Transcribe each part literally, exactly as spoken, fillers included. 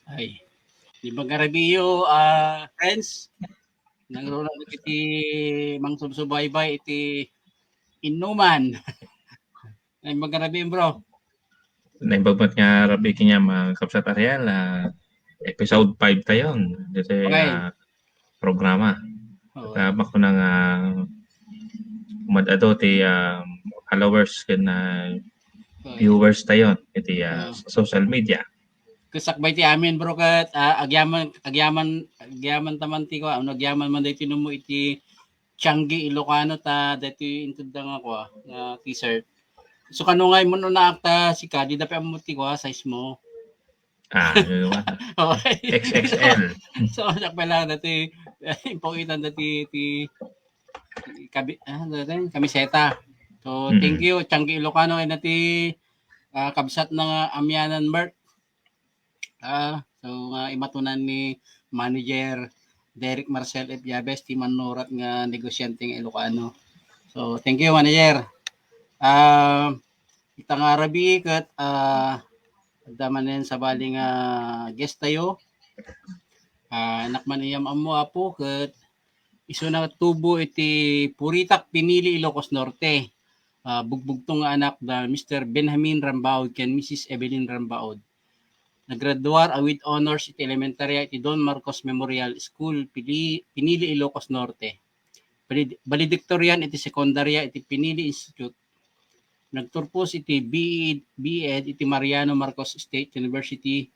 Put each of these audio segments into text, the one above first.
Ay. Di ba garabiyo, ah, friends? Nangruna iti mangsubsubaybay iti innuman. Ay, magarabi, bro. Naimbag met nga rabii kaniam, ah, Kabsat Ariel, ah, episode five tayon ditoy, Okay. ah, programa. Oo. At, ah, makuna nga, ah, umad-adu ti, ah, followers ken, ah, Oo. viewers tayon iti, ah, Oo. social media. Ket sakbay ti amin, bro, ket, ah, agyaman, agyaman, agyaman ta man ti kua, agyaman man daytoy no mo iti Tiangge Ilocano ta daytoy inted da nga kua, nga t-shirt. So, kano nga immunaak ta sika, dida pay ammo ti kua, size mo. Ah, ano naman? Okay. X X L. So, sakbay lang daytoy, impawitan daytoy ti, ti kabi-, ah, ano daytoy? Kamiseta. So, Mm. thank you, Tiangge Ilocano, ay na ti, ah, kabsat na nga Amianan Merc. Ah, so nga imatunan ni Manager Derek Marcel F. Yabes ti mannurat nga negosyante nga Ilocano. So, thank you, Manager. Ah, ita nga rabii ket, ah, adda manen sabali nga guest tayo. Ah, anak man iyam ammo, Apo, ket isu natubo iti Puritak, Pinili, Ilocos Norte. Ah, bugbugto nga anak da Mister Benjamin Rambaud ken Missus Evelyn Rambaud. Naggraduar a with honors iti elementarya iti Don Marcos Memorial School, Pili-, Pinili, Ilocos Norte. Balid-, valedictorian iti sekundarya iti Pinili Institute. Nagturpos iti B E, B Ed iti Mariano Marcos State University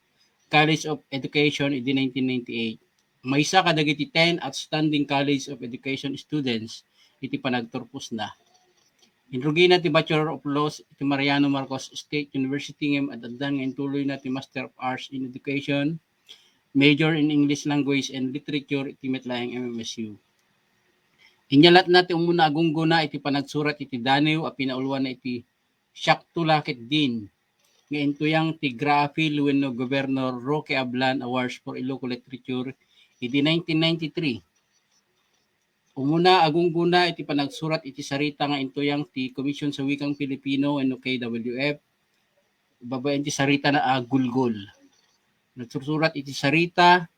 College of Education idi nineteen ninety-eight. Maysa kadagiti ten outstanding College of Education students iti panagturposna. Inrugina ti Bachelor of Laws iti Mariano Marcos State University ngem ad-addan nga intuloyna ti Master of Arts in Education, major in English Language and Literature iti met laeng M M S U. Inyalatna ti umuna a gunggona iti panagsurat iti daniw a pinauluanna iti Siak to Lucky Din nga intuyang ti Graffil wenno Governor Roque Ablan Awards for Ilocano Literature idi nineteen ninety-three. Umuna a gunggona iti panagsurat iti sarita nga intuyang ti Komisyon sa Wikang Pilipino wenno K W F, babaen ti saritana a Gulgol. Nagsursurat iti sarita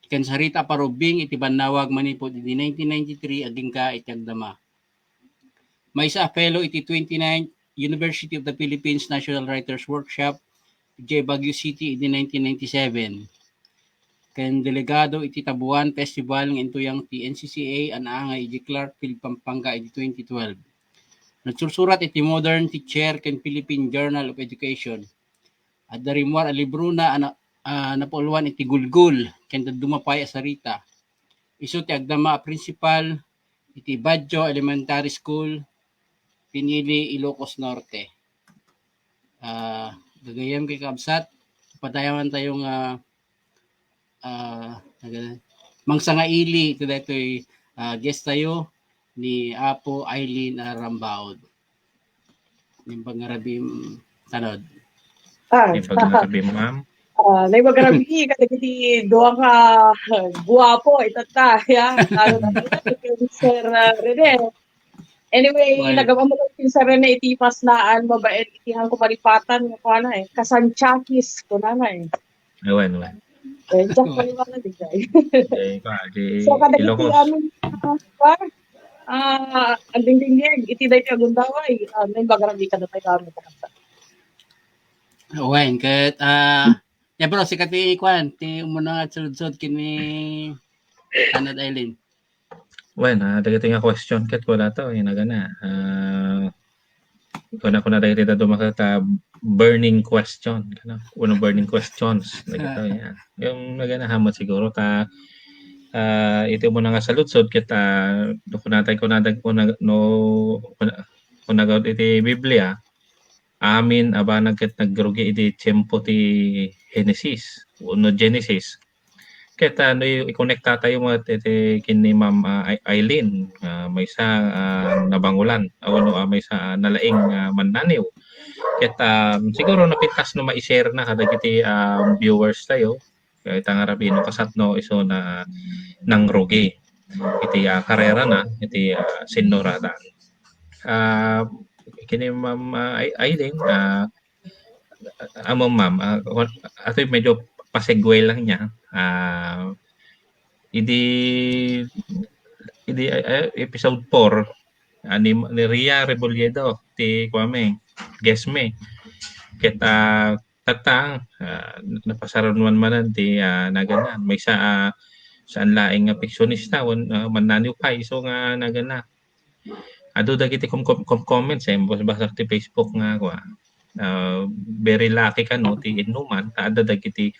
ken sarita a parubing iti bannawag manipud idi nineteen ninety-three agingga iti agdama. Maysa a fellow iti twenty-ninth University of the Philippines National Writers Workshop, idiay Baguio City idi nineteen ninety-seven. Ken delegado iti Tabuan Festival nga intuyang ti N C C A a naangay idi Clarkfield, Pampanga idi twenty twelve. Nagsursurat iti Modern Teacher ken Philippine Journal of Education. Adda rimmuar a librona a na-, a napauluan iti Gulgol ken dadduma pay a sarita. Isu ti agdama a principal iti Badjo Elementary School, Pinili, Ilocos Norte. Ah, gagayyem, kakabsat, padayawan tayo nga, ah, naga-, mangsangaili iti daytoy, ah, guest tayo ni Apo Eileen a Rambaud. Naimbag nga rabii, mm, tanod. Ah, Naimbag nga rabii, ma'am. Ah, naimbag nga rabii kadagiti dua nga guapo, itatta, ya. Lalo na Sir, ah, Rene. Anyway, Why? Nagam-ammo ken Sir Rene iti pasnaan, babaen iti han ko malipatan nga kuana, eh, kasantiakis, kunana, eh. Awan, awan. Eh, diak maliwanag, eh, guys. Eh, ka, di So, kadagiti Ilocos. Amin, ah, ah, agdingdinggeg iti daytoy a gundaway, ah, naimbag nga rabii kadatayo amin. Wen, ket, ah, ya, bro, sika ti kuan, ti umuna nga agsudsud ken ni Tanod Eileen. Wen, ah, dagiti nga question ket wala to, eh, nagana. Ah, kuna, kuna dagiti dadduma ket, ah, burning question, ano? Uno burning questions, dagito, Ah. Yan. Yung nagana, hamat siguro ta, ah, iti umuna nga saludsod ket, ah, no kunatay, kuna dag-, kuna, no, kuna, kuna gawd iti Biblia, amin a banag ket nagrugi iti tiempo ti Genesis, wenno Genesis. Ket, ah, no i-, i-connect tayo met iti ken ni Ma'am, ah, Ai-, Eileen, ah, maysa, ah, nabangulan, ah, wenno, ah, maysa, ah, nalaing, ah, mannaniw. Ket, ah, siguro napintas no mai-share na kadagiti, ah, viewers tayo, ita nga rabii no kasatno isu na nangrugi iti, ah, karera na iti, ah, sinnuratan. Ah, kini Ma'am, ah, Ai-, Eileen, ah, ah, Ma'am, Ma'am, ah, atoy medyo pa-segue lang niya. Ah, idi, idi, ah, ah, episode four, ah, ni, ni Ria Rebolledo, ti kuami, guest mi. Ket, ah, tatta, ah, napasarunoan manen ti, ah, nagana. Maysa, ah, saan laeng nga fiksionista, wen, ah, mannaniw pay, isu nga nagana. Adu dagiti kom-, kom-, kom-, comments, eh, bas-, basbasak ti Facebook nga, kua, ah, very lucky kano ti innuman, ta adda dagiti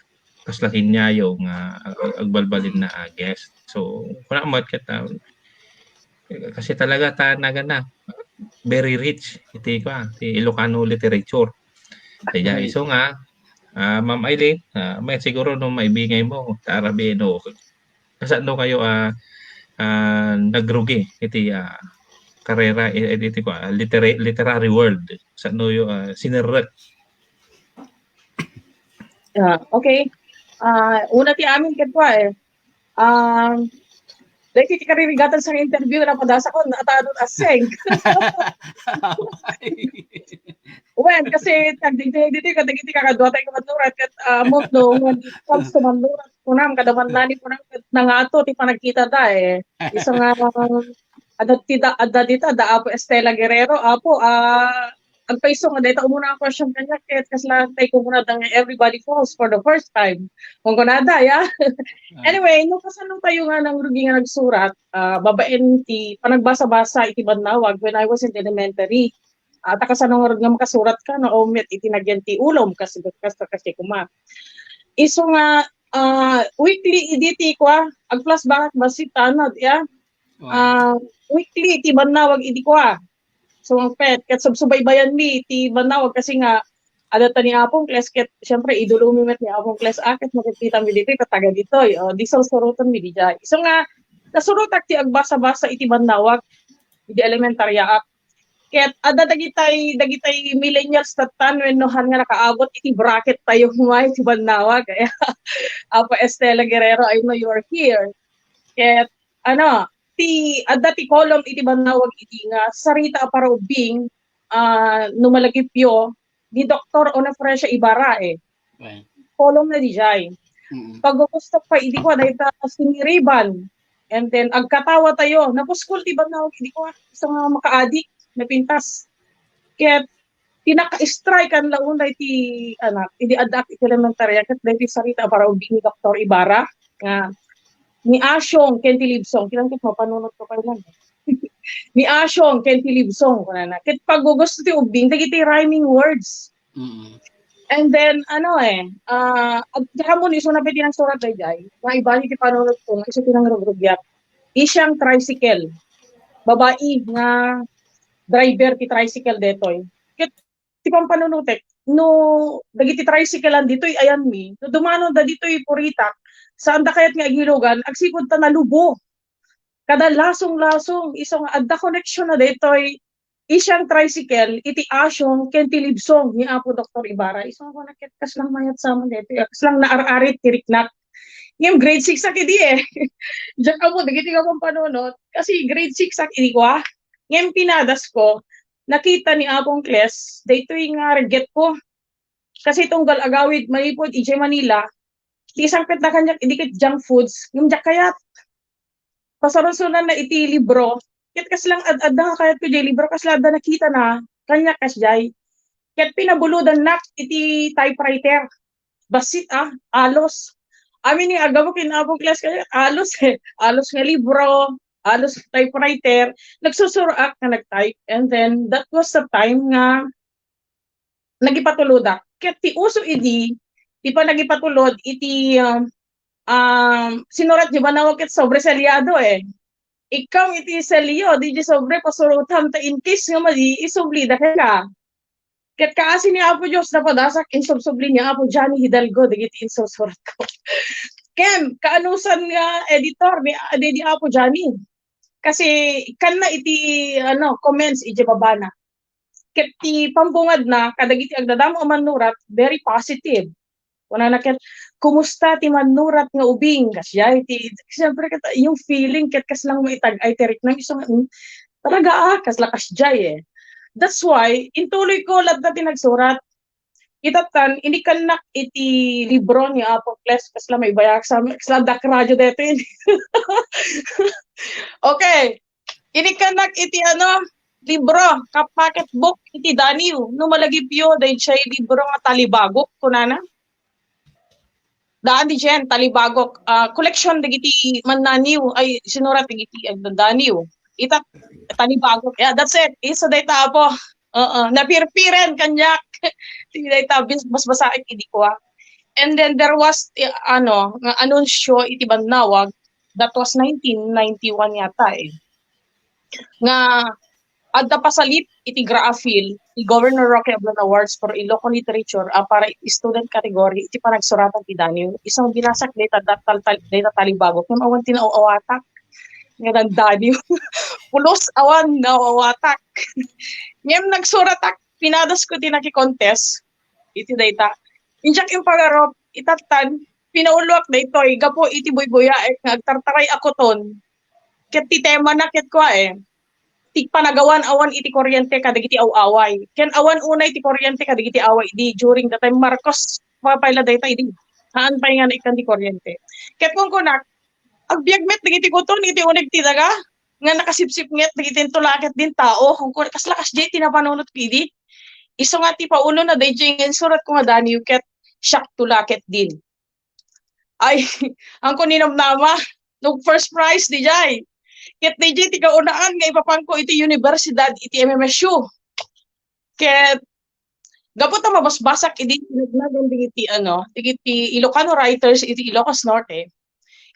kasla kaniayo nga ag-, ag-, agbalbalinna a guest. So, kuna met ket, ah, kasi talaga ta nagana, very rich iti, kua, ti Ilocano literature. Kaya, isu nga, ah, Ma'am Eileen, ah, may siguro no maibingay mo, ta arabi no, kasano kayo, ah, ah, nagrugi iti, ah, karera, i-, iti, kua, litera-, literary world? Sano yo, ah, sinerrek? Ah, okay. Ah, una ti amin ket kua, eh. Um, dahil ti karirigatan sa interview, napadasakon, naatadon a seng. Wen, kasi tagdingding ditoy, kadagiti kakadua tayo nga mannurat, ket, ah, amok no, when it comes to mannurat, kunam, kada mannani, kunam, ket nangato ti panagkita da, eh. Isu nga, adda ti da, adda dita, da Apo Estela Guerrero, Apo, ah, agpayso nga dayta umuna a question kaniak, ket kasla tay kumuna da nga everybody falls for the first time. Kunkunada, ya. Ah. Anyway, no kasano tayo nga nangrugi nga nagsurat, ah, babaen ti panagbasa-basa iti bannawag when I was in elementary. Ah, ta kasano ngarud nga makasurat ka no, o met iti nagyan ti ulom, kas-, kas-, kas-, kasi kuma. Isu nga, ah, weekly idi ti kua, ag-flashback bassit tanod, ya. Wow. Ah, weekly ti bannawag idi kua. So, pet, ket subsubaybayan mi ti bannawag kasi nga, adda ta ni Apong Kles, ket, siyempre, idolo mi met ni Apong Kles, ah, ket makikita mi ditoy, ta taga ditoy, o, di sursurutan mi di jay. So nga, nasurutak ti agbasa-basa iti bannawag, idi elementaryaak. Ket adda dagitay, dagitay millennials tattan wenno han nga nakaabot iti bracket tayo nga iti bannawag. Apo Estela Guerrero, I know you're here. Ket, ano, ti, adda ti column iti bannawag idi nga sarita a paraubbing, ah, no malagipyo, ni Doktor Onofresia Ibarra, eh. Right. Column na di jay. Mm-mm. Pag-gusto pa, idi ko, dahil ta siniriban. And then, agkatawa tayo. Napuskol ti bannawag, idi ko, ah, isu nga makaadik, napintas. Ket, pinaka-strike kan launay ti, anak, idi adda ak iti elementarya, ket dahil ti sarita a paraubbing ni Doktor Ibarra, nga, ni Asyong ken ti Libsong, kinangkit mo, panunot ko kayo lang. Ni Asyong ken ti Libsong, kunana. Ket paggugusto ti ubbing, dagiti rhyming words. Mm-mm. And then, ano eh, ah, ag-, diak ammo no isu na pwede nang surat dayjay. Nga ibali ti panunot ko, nga isu ti nangrugrugiak. Isyang tricycle. Babai nga driver ti tricycle detoy. Ket ti pampanunutek, no dagiti tricycle-an ditoy ayanmi, no dumano da ditoy Puritak, saan da kayat nga agilogan, agsipud ta nalubo. Kada lasong-lasong, isu nga adda connection na detoy, isyang tricycle, iti Asyong, ken ti Libsong, ni Apo Doktor Ibarra. Isu nga kuna ket kaslang mayat sa amin detoy, kaslang naarit-arit ti riknak. Ngem grade six ak idi eh. Diak ammo, dagiti nga pampanunot. Kasi grade six ak idi kua. Ngem pinadas ko, nakita ni Apong Kles, daytoy nga regget ko. Kasi tunggal agawid manipud idiay Manila, ti isangpet na kaniak, idi ket junk foods, ngem diak kayat. Pasarusunan na iti libro, ket kaslang ad-, adda nga kayat ko diay libro, kasla adda nakita na, kaniak kasdiay. Ket pinabulodannak iti typewriter. Bassit, ah, alos. Amin nga aggapu ken Apong Kles, kaya alos eh. Alos nga libro, alos typewriter. Nagsusuroak nga nag-type. And then, that was the time nga nagipatulodak. Ket ti uso idi, ti panagipatulod iti, um, um, sinurat di bannawag ket sobreselyado eh. Ikkaw iti selyo, di di sobre pasurotam ta in case nga madi, isubli da ka. Ket kaasi ni Apo Dios, napadasak, insubsubli ni Apo Johnny Hidalgo dagiti insursuratko. Ken, kaanusan nga editor ni, ni, ni Apo Johnny. Kasi, kanna iti, ano, comments iti babana. Ket ti pambungad na, kadagiti agdadamo a mannurat, very positive. Kunana ket, "Kumusta ti mannurat nga ubing?" Kasdiay ti, siyempre, ket, yung feeling, ket kaslang maitag-ay ti riknam, isu nga, "Hmm, talaga, ah, kasla kasdiay, eh." That's why, intuloy ko latta ti nagsurat. Itatan, inikannak iti libro ni Apo Kles, kasla maibayak sa, kasla dak radyo detoy. Okay. Inikannak iti ano, libro, ka pocketbook iti Daniw. No malagipyo, daydiay libro nga Talibagok, kunana. Daan di Jen, Talibagok. Ah, collection dagiti mannaniw, ay, sinurat dagiti agdadaniw. Ita, Talibagok. Yeah, that's it. Isu dayta, Apo. Oo, napirpiren kaniak. Ti dayta, bis-, basbasaek idi kua. And then there was, eh, ano, nga anunsyo iti bannawag. That was nineteen ninety-one yata, eh. Nga adda pasalip iti Graafil, ti Governor Roque Ablon Awards for Ilocano Literature, ah, para iti student category, iti panagsuratan ti Daniw. Isu nga binasak dayta, da-, tal-, tal-, dayta Talibagok. Ngem awan ti naaw-awatak. Nga dandaniw. Pulos awan naaw-awatak. Ngem nagsuratak, pinadasko ti naki-contest. Iti dayta. Injak impagarup, itatan, pinauloak daytoy, gapu iti buybuyaek nga agtartaray a kuton. Ket ti temana ket kua, eh, ti panagawan awan iti kuryente kadagiti aw-away. Ken awan unay ti kuryente kadagiti away idi during the time Marcos pa pay la dayta idi. Haan pay nga naikkan ti kuryente. Ket kunkunak, agbiag met dagiti kuton iti uneg ti daga nga nakasipsipnget dagiti intulaket din tao. Kunkunak, kasla kasdiay ti napanunot idi. Isu nga ti paulona daydiay nga insuratko nga Daniw ket siak tulaket din. Ay, angko ninamnama, no first prize didiay. Ket didiay ti kaunaan nga ipapanko iti universidad iti M M S U. Ket gapu ta mabasbasak idi tinagnagan dagiti, ano, dagiti Ilocano writers iti Ilocos Norte,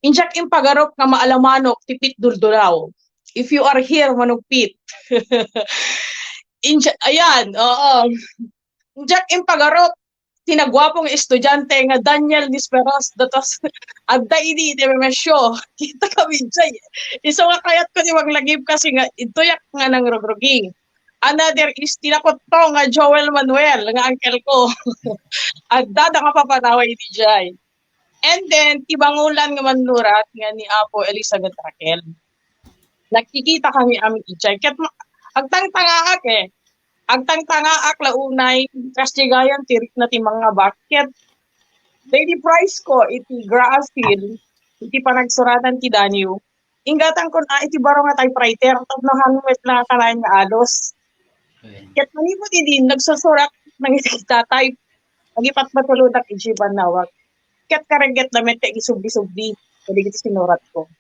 injak impagarup nga maalamanok ti Pete Duldulaw. If you are here, Manong Pete. Injak, ayan, oo. Injak impagarup ti naguapo nga estudiante nga Daniel Nisperos, datos adda idi iti M M S U. Kita kami diay. Isu nga kayatko ti manglagip kasi nga intoyak nga nangrugrugi. Another is ti nakutto nga Joel Manuel nga uncle ko. Adda da nga papanaway didiay. And then, ti bangulan nga mannurat nga ni Apo Elizabeth Raquel. Nagkikita kami amin idiay. Ket ma-, agtangtangaak, eh. Agtangtangaak la unay, kas digayan ti rikna ti mangngabak. Ket daydi prize ko iti Graafil, iti panagsuratan ti Daniw. Inggatanko na iti baro nga typewriter, tapno haan met la kanayon nga alus. Ket manipud idi, nagsusurak, nangitita-type, nagipatpatulodak idiay bannawag. Ket kareggetda met ti agisubli-subli kadagiti sinuratko.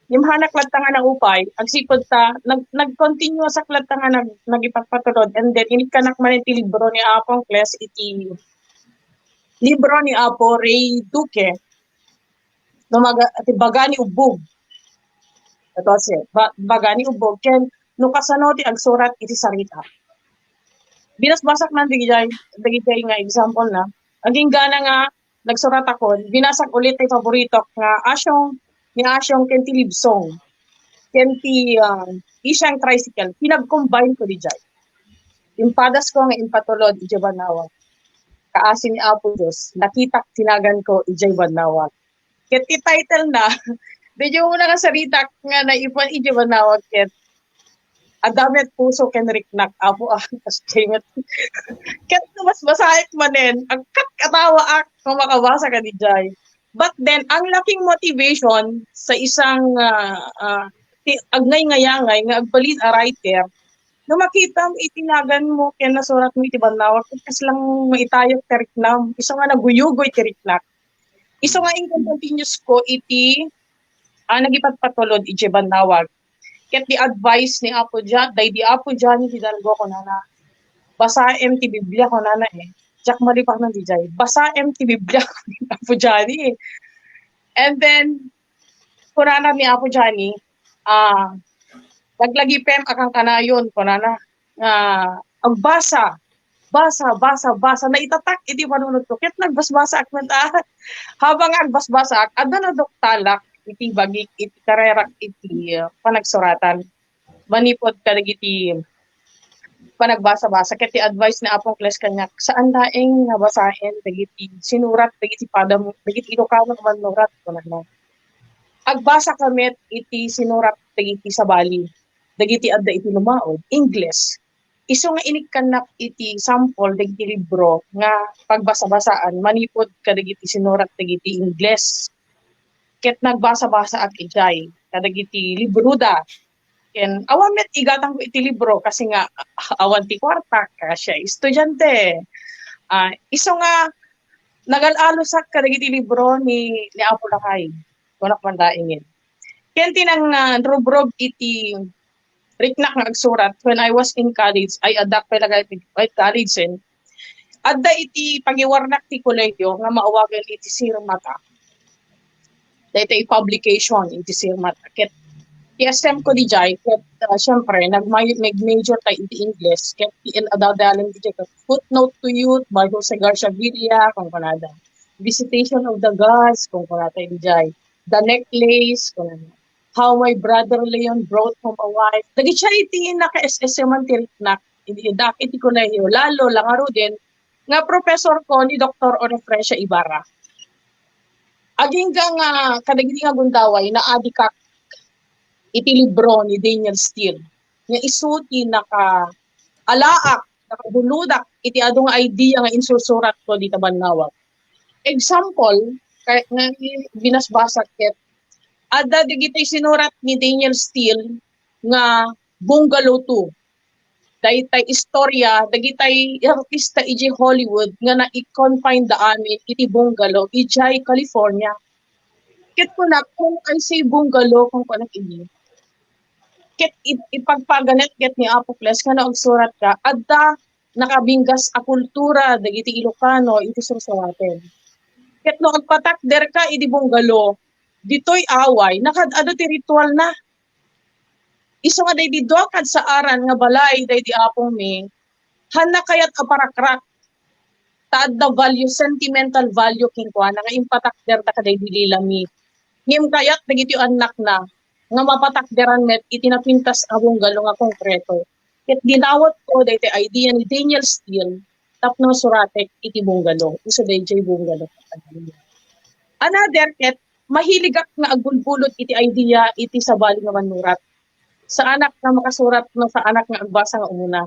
Ngem haanak latta nga naupay, agsipud ta, nag-, nag-continuousak latta nga nag-, nagipatpatulod, and then inikkanak manen ti libro ni Apong Kles iti libro ni Apo Ray Duque, no maga-, ti Baga ni Ubbog. Ito si, ba-, Baga ni Ubbog, ken no kasano ti agsurat iti sarita. Binasbasak man dagiti, dagiti nga example na. Agingga nga nagsurat ako, binasak ulit ti paboritok nga Asyong, ni Asyong ken ti Libsong, ken ti, ah, Isyang Tricycle. Pinag-combine ko didiay. Impadasko nga impatulod idiay bannawag. Kaasi ni Apo Dios, nakitak ti naganko idiay bannawag. Ket ti title na, medyo una nga saritak nga naipan idiay bannawag ket adda met puso ken riknak, Apo, ah, kas met. Ket no basbasaek manen, agkatkatawaak no makabasa kadi diay. But then, ang laking motivation sa isang, ah, ah, ti-, agngayngayangay nga agbalin a writer, no makitam iti naganmo ken nasuratmo iti bannawag, ket kaslang maitayok ti riknam, isu nga naguyugoy ti riknak. Isu nga incontinuous ko iti, ah, nagipatpatulod idiay bannawag. Ket ti advice ni Apo Dia-, daydi Apo Johnny Hidalgo, kunana, "Basaem ti Biblia," kunana, eh. Diak malipanan didiay. "Basaem ti Biblia," Apo Johnny, eh. And then, kunana ni Apo Johnny, ah, "Laglagipem a kankanayon," kunana, nga agbasa, basa, basa, basa, naitatak iti panunotko. Ket nagbasbasaak met, ah. Habang agbasbasaak, adda naduktalak iti bagik, iti karerak, iti, ah, panagsuratan. Manipud kadagiti panagbasa-basa, ket ti advice ni Apong Kles kaniak, saan laeng nga basaen dagiti sinurat dagiti padam-, dagiti Ilocano nga mannurat, kunana. Agbasaka met iti sinurat dagiti sabali, dagiti adda iti lumaud, Ingles. Isu nga inikkannak iti sample dagiti libro nga pagbasa-basaan manipud kadagiti sinurat dagiti Ingles. Ket nagbasa-basaak idiay kadagiti libroda. Ken awan met igatangko iti libro kasi nga awan ti kuarta, kasi estudiante. Ah, isu nga nagal-alusak kadagiti libro ni, ni Apo Lakay. Kunak man laengen. Ken ti nang, ah, rubrub iti riknak nga agsurat when I was in college, ay, adda pay laga iti, ay, college, eh. Adda iti pangiwarnak ti kolehiyo nga maawagan iti sirmata. Daytoy publication iti sirmata. Ket ti S M ko dijay, ket, ah, siyempre, nagmay-, nag-major tayo iti Ingles, ket ti in adadalen dijay, ket Footnote to Youth by Jose Garciavilla, kunkunada. Visitation of the Gods, kunkunada dijay. The Necklace, kunkunada. How My Brother Leon Brought Home a Wife. Dagiti iti naka-S S M ti riknak, iti, dak iti kolehiyo, lalo la ngaruden, nga professor ko ni Doktor Onofresia Ibarra. Agingga nga kadagiti nga gundaway, naadikak iti libro ni Daniel Steele, nga isu ti nakaalaak, nakabulodak iti adu nga idea nga insursuratko dita bannawag. Example, kay, nga binasbasak ket, adda dagiti sinurat ni Daniel Steele nga Bungalow two. Daytay istorya dagitay artista idiay Hollywood nga nai-confine da amin iti bungalow idiay California. Ket kunak, "Kung I say bungalow," kunkunak idi. Ket ip-, ipagpaganet ket ni Apo Kles nga no agsurat ka, adda nakabinggas a kultura dagiti Ilocano iti sursuraten. Ket no agpatakder ka idi bungalow, ditoy away, nakaad-adu ti ritualna. Isu nga daydi dua kad saaran nga balay daydi apongmi, hanna kayat a parakrak. Ta adda value, sentimental value kenkuana nga impatakderda kadaydi lilami. Ngem kayat dagiti annakna nga mapatakderan met iti napintas a bungalow nga konkreto. Ket dinawatko daytoy idea ni Daniel Steele tapno suratek iti bungalow. Isu daydiay bungalow. Another ket, mahiligak nga agbulbulod iti idea iti sabali nga mannurat. Saanak nga makasurat no saanak nga agbasa nga umuna.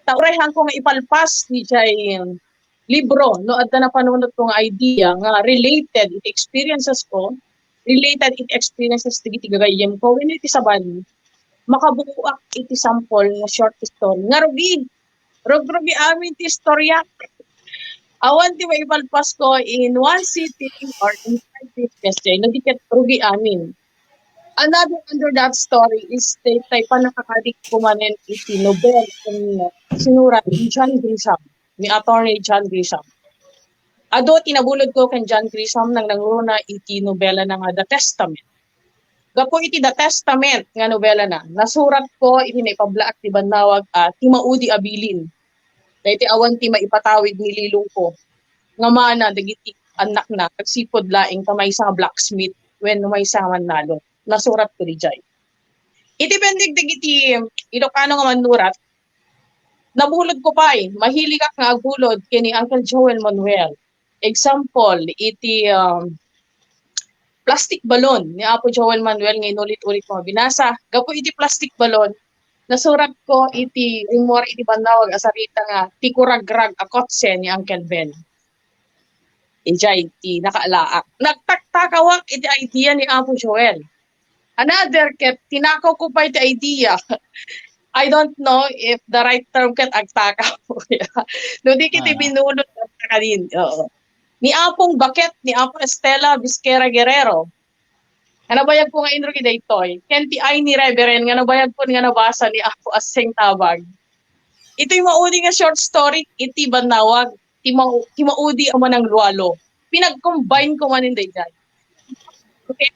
Ta urayhanko nga ipalpas diay libro no adda napanunotko nga idea nga related iti experiences ko, related iti experiences dagiti gagayyemko wenno iti sabali, makabuoak iti sample nga short story nga rugi. Rugrugi amin ti istorya. Awan ti maipalpasko in one sitting or in five days, kasi no di ket rugi amin. Another under that story is tay, tay pannakakadikko manen iti nobel ken sinurat ni John Grisham, ni Attorney John Grisham. Adu ti nabulodko ken John Grisham nang nangruna iti nobelana nga The Testament. Gapu iti The Testament nga nobelana, nasuratko iti naipablaak ti bannawag a Ti Maudi a Bilin. Daytoy awan ti maipatawid ni lilongko nga mana dagiti annakna agsipud laeng ta maysa nga blacksmith wenno maysa nga mannalon. Nasuratko diay. Iti pendek dagiti Ilocano nga mannurat, nabulodko pay, mahiligak nga agbulod ken ni Uncle Joel Manuel. Example, iti, um, Plastic Balloon ni Apo Joel Manuel nga inulit-ulit ko nga binasa. Gapu iti Plastic Balloon, nasuratko iti rummuar iti bannawag a sarita nga Ti Kuragrag a Kotse ni Uncle Ben. Idiay ti nakaalaak. Nagtaktakawak iti idea ni Apo Joel. Another ket, tinakawko pay ti idea. I don't know if the right term ket agtakaw. No di ket Ah. Binulod kadin. Oo. Ni Apong Baket, ni Apo Estela Vizquera Guerrero. Nga nabayagko nga inrugi daytoy. Ken ti Ay ni Reverend nga nabayagko nga nabasa ni Apo Aseng Tabag. Itoy maudi nga short story, iti bannawag, ti mau-, ti maudi a mananglualo. Pinag-combine ko manen daydiay. Okay.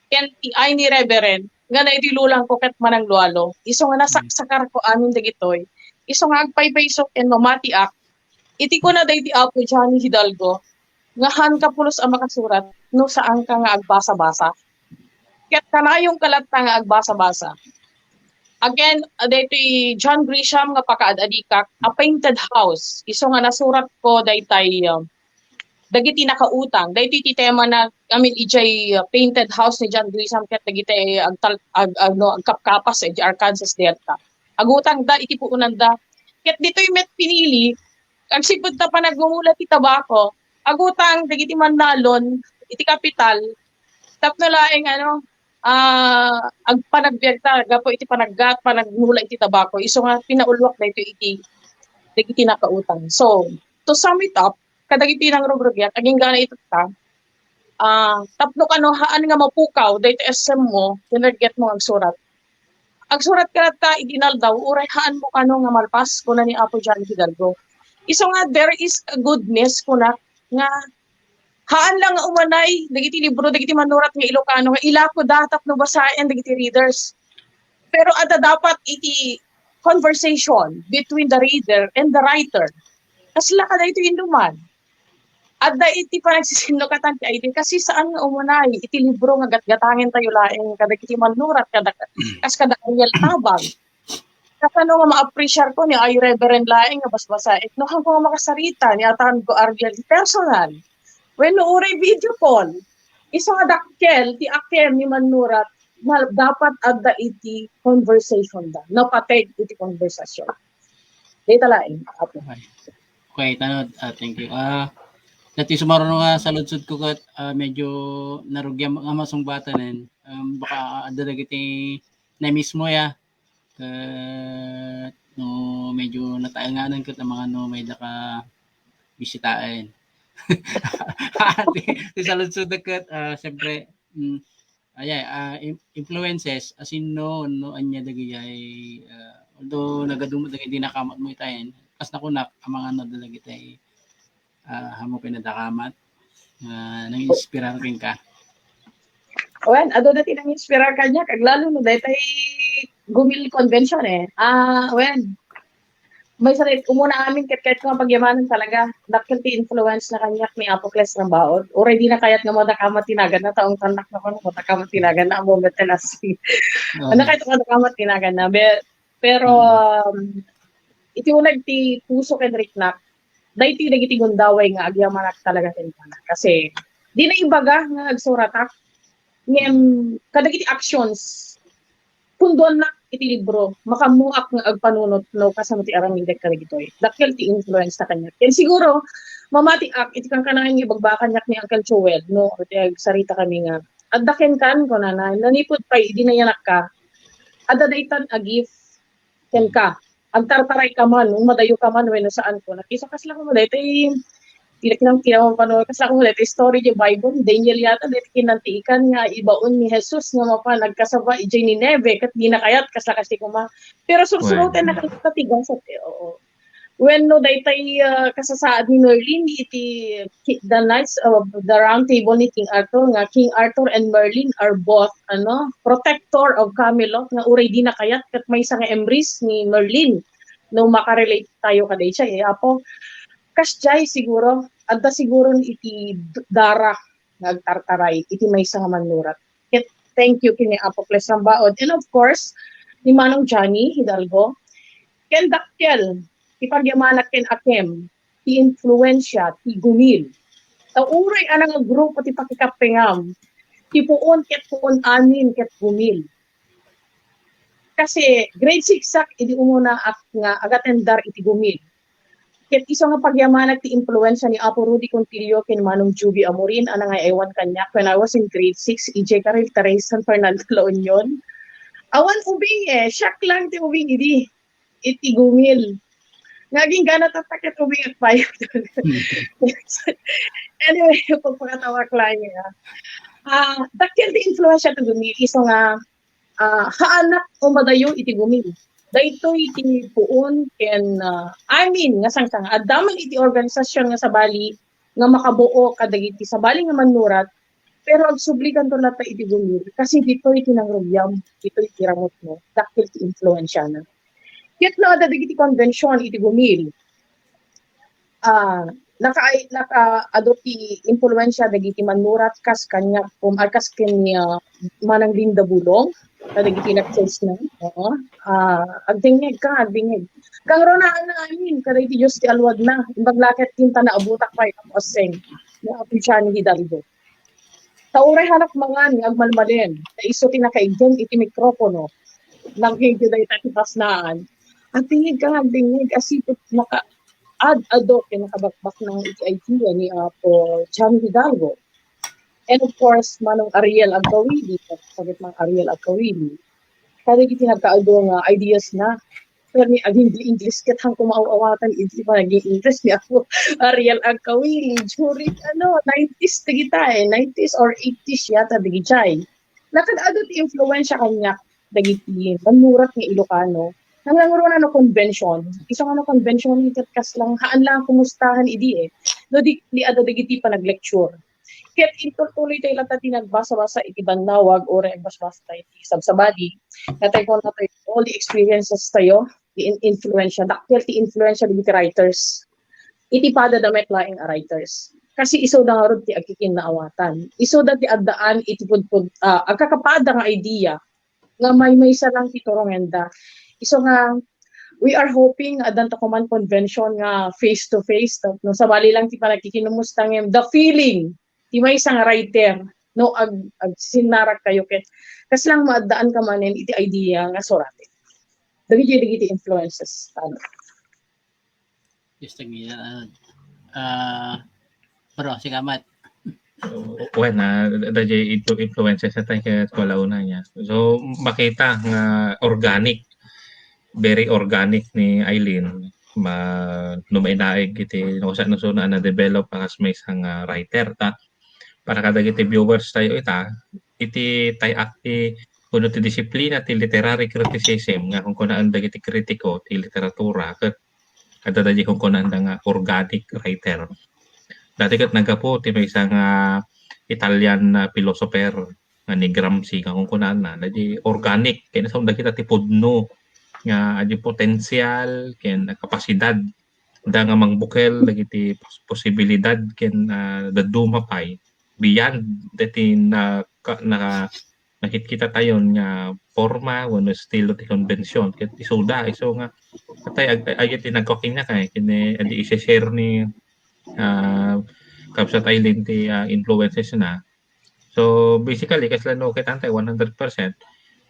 Ken ti Ay ni Reverend, nga naitilulangko ket mananglualo. Isu nga nasaksakarko amin dagitoy. Isu nga agpaypayso ken mamatiak. Iti kuna daydi Apo Johnny Hidalgo, nga haanka pulos a makasurat no saanka nga agbasa-basa. Ket kanayonka latta nga agbasa-basa. Again, daytoy John Grisham nga pakaad-adikak, A Painted House. Isu nga nasuratko daytay, um, dagiti nakautang. Daytoy ti temana, I mean, idiay, uh, Painted House ni John Grisham ket dagiti agtal-, ag-, ag-, no, agkapkapas idiay Arkansas Delta. Agutangda iti puonanda. Ket ditoy met pinili, agsipud ta panagmumula ti tabako, agutang dagiti mannalon iti kapital tapno laeng ano, ah, agpanagbiagta gapu iti panaggat, panagmula iti tabako. Isu nga pinauluak daytoy iti dagiti nakautang. So, to sum it up, kadagiti nangrugrugiat, agingga na itatta, ah, tapno kano haan nga mapukaw daytoy S M mo, tinarget mo agsurat. Agsurat ka latta iti inaldaw, uray haan mo kano nga malpas, kuna ni Apo John Hidalgo. Isu nga, there is a goodness, kuna nga haan lang nga umanay dagiti libro, dagiti manurat nga Ilocano nga ilako da tapno basaen dagiti readers. Pero adda dapat iti conversation between the reader and the writer. Kasla kadaytoy induman. Adda iti panagsisinnukatan ti idea kasi saan nga umunay iti libro nga gatgatangen tayo laeng kadagiti manurat kada kas kada Ariel Tabang. Kasano nga ma-appreciate ko ni ay Reverend laeng nga basbasaek no hanko nga makasarita ni Atan ko Ariel personal. Wenno uray video call. Isu nga dakkel ti akem ni manurat na dapat adda iti conversation da. Napateg iti conversation. Dayta laeng, Apo. Okay. Okay, tanod. Ah, thank you. Ah, dati sumaruno nga saludsod ko ket, ah, medyo narugiam nga masungbatanen. Um, baka adda dagiti na mismo ya. Ket no medyo nataenganan ket ang mga no may daka bisitaen. Ti, ti saludsod ket, ah, siyempre, mm, ayay, ah, im-, influences, as in, no, no, anya dagijay, ah, although nagaduma dagiti nakamat mo itayen, kas nakunak, amang ano dagiti, ah, hamo pinadakamat, ah, nang inspirar kenka. Wen, adu dati nang inspirar kanya, kag lalo no, daytay Gumil Convention, eh. Ah, wen, Maysa ket umuna amin ket kayat ko nga pagyamanen talaga. Dakkel ti influence na kaniak ni Apo Cles Rambaud. Uray dina kayat nga madakamat ti naganna, ta ungtannak na kuno madakamat ti naganna, ammo met ti last. Oo. Ano kayat nga madakamat ti naganna? Be-, pero, Mm. um, iti uneg ti puso ken riknak, daytoy dagiti gundaway nga agyamanak talaga kenkuana. Kasi, dina ibaga nga agsuratak. Ngem, kadagiti actions, punduannak iti libro, makammuak nga agpanunot no kasano ti aramidek kadagitoy. Dakkel ti influence na kaniak. Ken siguro, mamatiak iti kankanayon nga ibagbaga kaniak ni Uncle Joel, no, iti agsarita kami nga, adda kenkan, kunana, nanipud pay idi nayanakka, adda daytan a gift kenka. Agtartaray ka man, no madayo ka man, wenno saan ko. Nakisa kasla ko, daytoy Ti kinang-, kinang-, ano, kasla ko daytoy story di Bible, Daniel yata, daytoy kinantiikan nga ibaon ni Jesus nga mapan agkasaba idiay Nineve, ket dina kayat, kasla kasi kuma. Pero sursuroten na kayat ti gasat, eh, oo. Wenno, daytoy, ah, kasasaad ni Merlin iti ki-, the Knights of the Round Table ni King Arthur, nga King Arthur and Merlin are both, ano, protector of Camelot, nga uray dina kayat, ket maysa nga emrys ni Merlin, no makarelate tayo kadaydiay, eh, apo. Kasdiay siguro, adda siguro iti d-, dara nga agtartaray iti maysa nga mannurat. Ket thank you ken ni Apo Cles Rambaud. And of course, ni Manong Johnny Hidalgo. Ken dakkel, ti pagyamanak ken akem, ti influensya, ti gumil. Ta uray a nangagrupo ti pakikappengam, ti puon ket puon amin ket gumil. Kasi grade six ak idi umuna ak nga agatendar iti gumil. Ket isu nga pagyamanak ti impluensia ni Apo Rudy Contillo ken Manong Juby Amorin a nangay-aywan kaniak when I was in grade six, idiay Carril Tres, San Fernando, La Union. Awan ubing, eh. Siak lang ti ubing idi iti gumil. Nga agingga na tatta ket ubing ak pay. Anyway, pagpakatawak lang, ah. Ah, dakkel ti influensia ti gumil. Isu nga ah, haanak o madayo iti gumil. Daytoy ti puon ken, ah, amin nga sangsangan. Adda man iti organisasyon nga sabali nga makabuo kadagiti sabali nga mannurat, pero agsublikanto latta iti gumil kasi ditoy ti nangrugiam, ditoy ti ramutmo, dakkel ti influensiana. Ket no adda dagiti konbension iti gumil, ah, naka-, nakaadu ti impluensia dagiti mannurat kas kaniak, kum-, ah, kas ken ni, ah, Manang Linda Bulong, kadagiti lectures na. Oo. Ah, agdingngeg ka, agdingngeg. Kangrunaan na amin, kadagiti Dios ti aluadna. Imbag la ket kinta naabutak pay, Apo Aseng, ni Apo Johnny Hidalgo. Ta uray haanak mangan nga agmalmalem, ta isu ti nakaigem iti mikropono. Nangngeg dayta ti pasnaan. Agdingngeg ka nga agdingngeg, as if naka-, ad-, adu ken nakabakbaknang iti idea ni Apo John Hidalgo. And of course, Manong Ariel Agkawili, sakit Mang Ariel Agkawili. Kadagiti nagkaadu nga ideas na, permi aging English ket han ko maaw-awatan iti panaging English ni Apo Ariel Agkawili during, ano, nineties dagita, eh, nineties or eighties yata dagijay. Nakaadu ti influensya kaniak dagiti mannurat nga Ilocano. Nangruna no convention, isu nga no convention ket kasla haan lang kumustahan idi, eh. No di, di adda dagiti panaglecture. Ket intultuloy tayo latta ti nagbasa-basa iti bannawag, uray agbasa-basa tayo iti sabsabali. Natay ko na tayo, all the experiences tayo, ti in-, influensya, dakkel ti influensya dagiti writers. Iti pada da met laeng a writers. Kasi isu da ngarud ti agkikinnaawatan. Isu da ti addaan iti pudpud-, ah, agkakapada nga idea nga maymaysa lang ti turongenda. Isu nga, we are hoping nga addan ta koman convention nga face to face, no, sabali lang ti panagkikinumusta ngem the feeling ti maysa nga writer, no, ag-, agsinnarag kayo ket kasla nga maaddaan ka manen iti idea nga suraten. Dagiti, dagiti influences, ano. Yes, tagi, ah, ah, bro, sigamat. Wen, ah, dayjay influ-, influences tayo ket wala una niya. So, makita nga organic, very organic ni Eileen. Ma-, no mainaig iti, no, sa, no, so, na, na-develop as maysa nga writer, ta, para kadagiti viewers tayo ita, iti tay-ak ti, kuno ti disiplina ti literary criticism nga kunkunaan dagiti kritiko ti literatura, ket adda daydi kunkunaanda nga organic writer. Dati ket naggapu ti maysa nga Italian nga philosopher nga ni Gramsci nga kunkunaanna, daydi organic, ken saan dagita ti pudno nga adi potensial ken kapasidad da nga mangbukel dagiti pos-, posibilidad ken, ah, dadduma pay beyond deti na, ka-, na, nakitkita tayon nga porma wenno estilo ti konbensyon. Ket isuda, isu nga, atay, ag-, ag-, iti nagkukin nga kay, ken, eh, adi isi-share ni, ah, Kabsat Eileen ti, ah, influences na. So, basically, kasla no, kitanta, one hundred percent,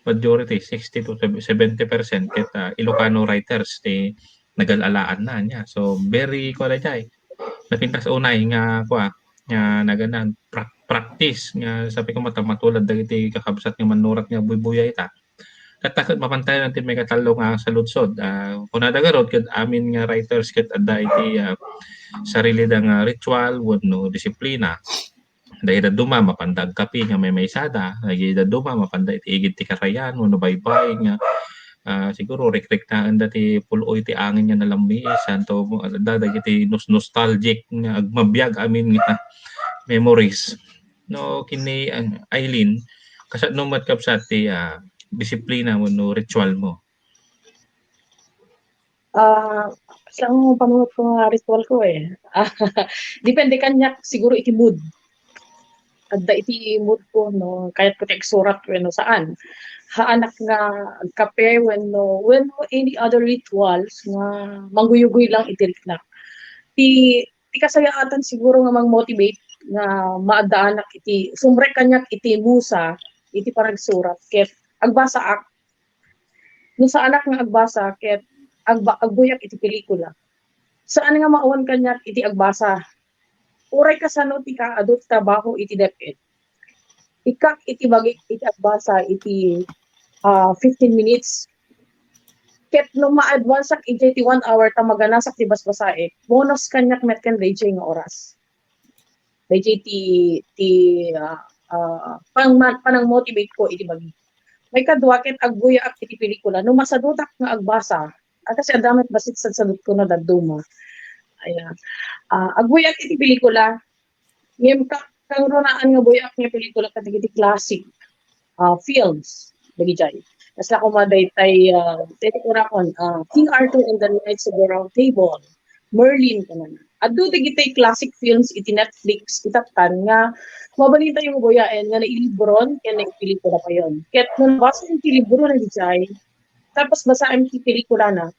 majority, sixty to seventy percent, ket, ah, Ilocano writers ti nagal-alaan na niya. So, very, kuwan, jay, napintas unay nga, kuwan, nga naganan, pra-, practice nga, sabi ko, mata-, matulad dagiti kakabsat nga mannurat nga buybuya ita. Ket ta ket mapantayan ti maigatallo nga saludsod. Ah, kunada garud, ket amin nga writers ket adda iti, ah, sarilida nga ritual wenno disiplina. Dagiti dadduma, mapanda agkapi nga maymaysada. Dagiti dadduma, mapanda iti igid ti karayan wenno baybay nga, ah, siguro rikriknaenda ti pul-oy ti angin nga nalammiis, santo, adda dagiti nos-, nostalgic nga agmabiag amin nga memories. No, ken ni, ah, Eileen, kasano met kabsat ti, ah, disiplina wenno ritual mo? Ah, saan mo panunot ko nga ritual ko, eh. Depende kaniak siguro iti mood. Adda iti mood ko, no, kayat ko ti agsurat wenno saan. Haanak nga agkape wenno, wenno any other rituals nga mangguyugoy lang iti riknak. Ti, ti kasayaatan siguro nga mang-motivate nga maaddaanak iti, sumrek kaniak iti musa, iti panagsurat. Ket agbasaak, no saanak nga agbasa, ket agba-, agbuyak iti pelikula. Saan nga maawan kaniak iti agbasa. Uray kasano ti kaadu ti trabaho iti DepEd. Ikkak iti bagik iti agbasa iti, ah, fifteen minutes. Ket no ma-advanceak idiay ti one hour ta maganasak ti basbasaek, bonus kaniak met ken daydiay nga oras. Daydiay ti, ti, ah, ah, pang-, panang-motivate ko iti bagi. Maikadua, ket agbuyaak iti pelikula. No masadutak nga agbasa, a, kasi adda met bassit sadsadutko no dadduma. Ayan. Ah, agbuyaak iti pelikula. Ngem ka-, kangrunaan nga buyaak nga pelikula kadagiti classic, ah, films. Dagijay. Kasla koma daytay, ah, daytay kurakon, ah, King Arthur and the Knights of the Round Table, Merlin, kanana. Adda dagitay classic films iti Netflix, itattan nga mabalin tayo nga buyaen nga nailibron ken naipelikula payon. Ket no nabasa ti libro na dijay, tapos basaem ti pelikulana,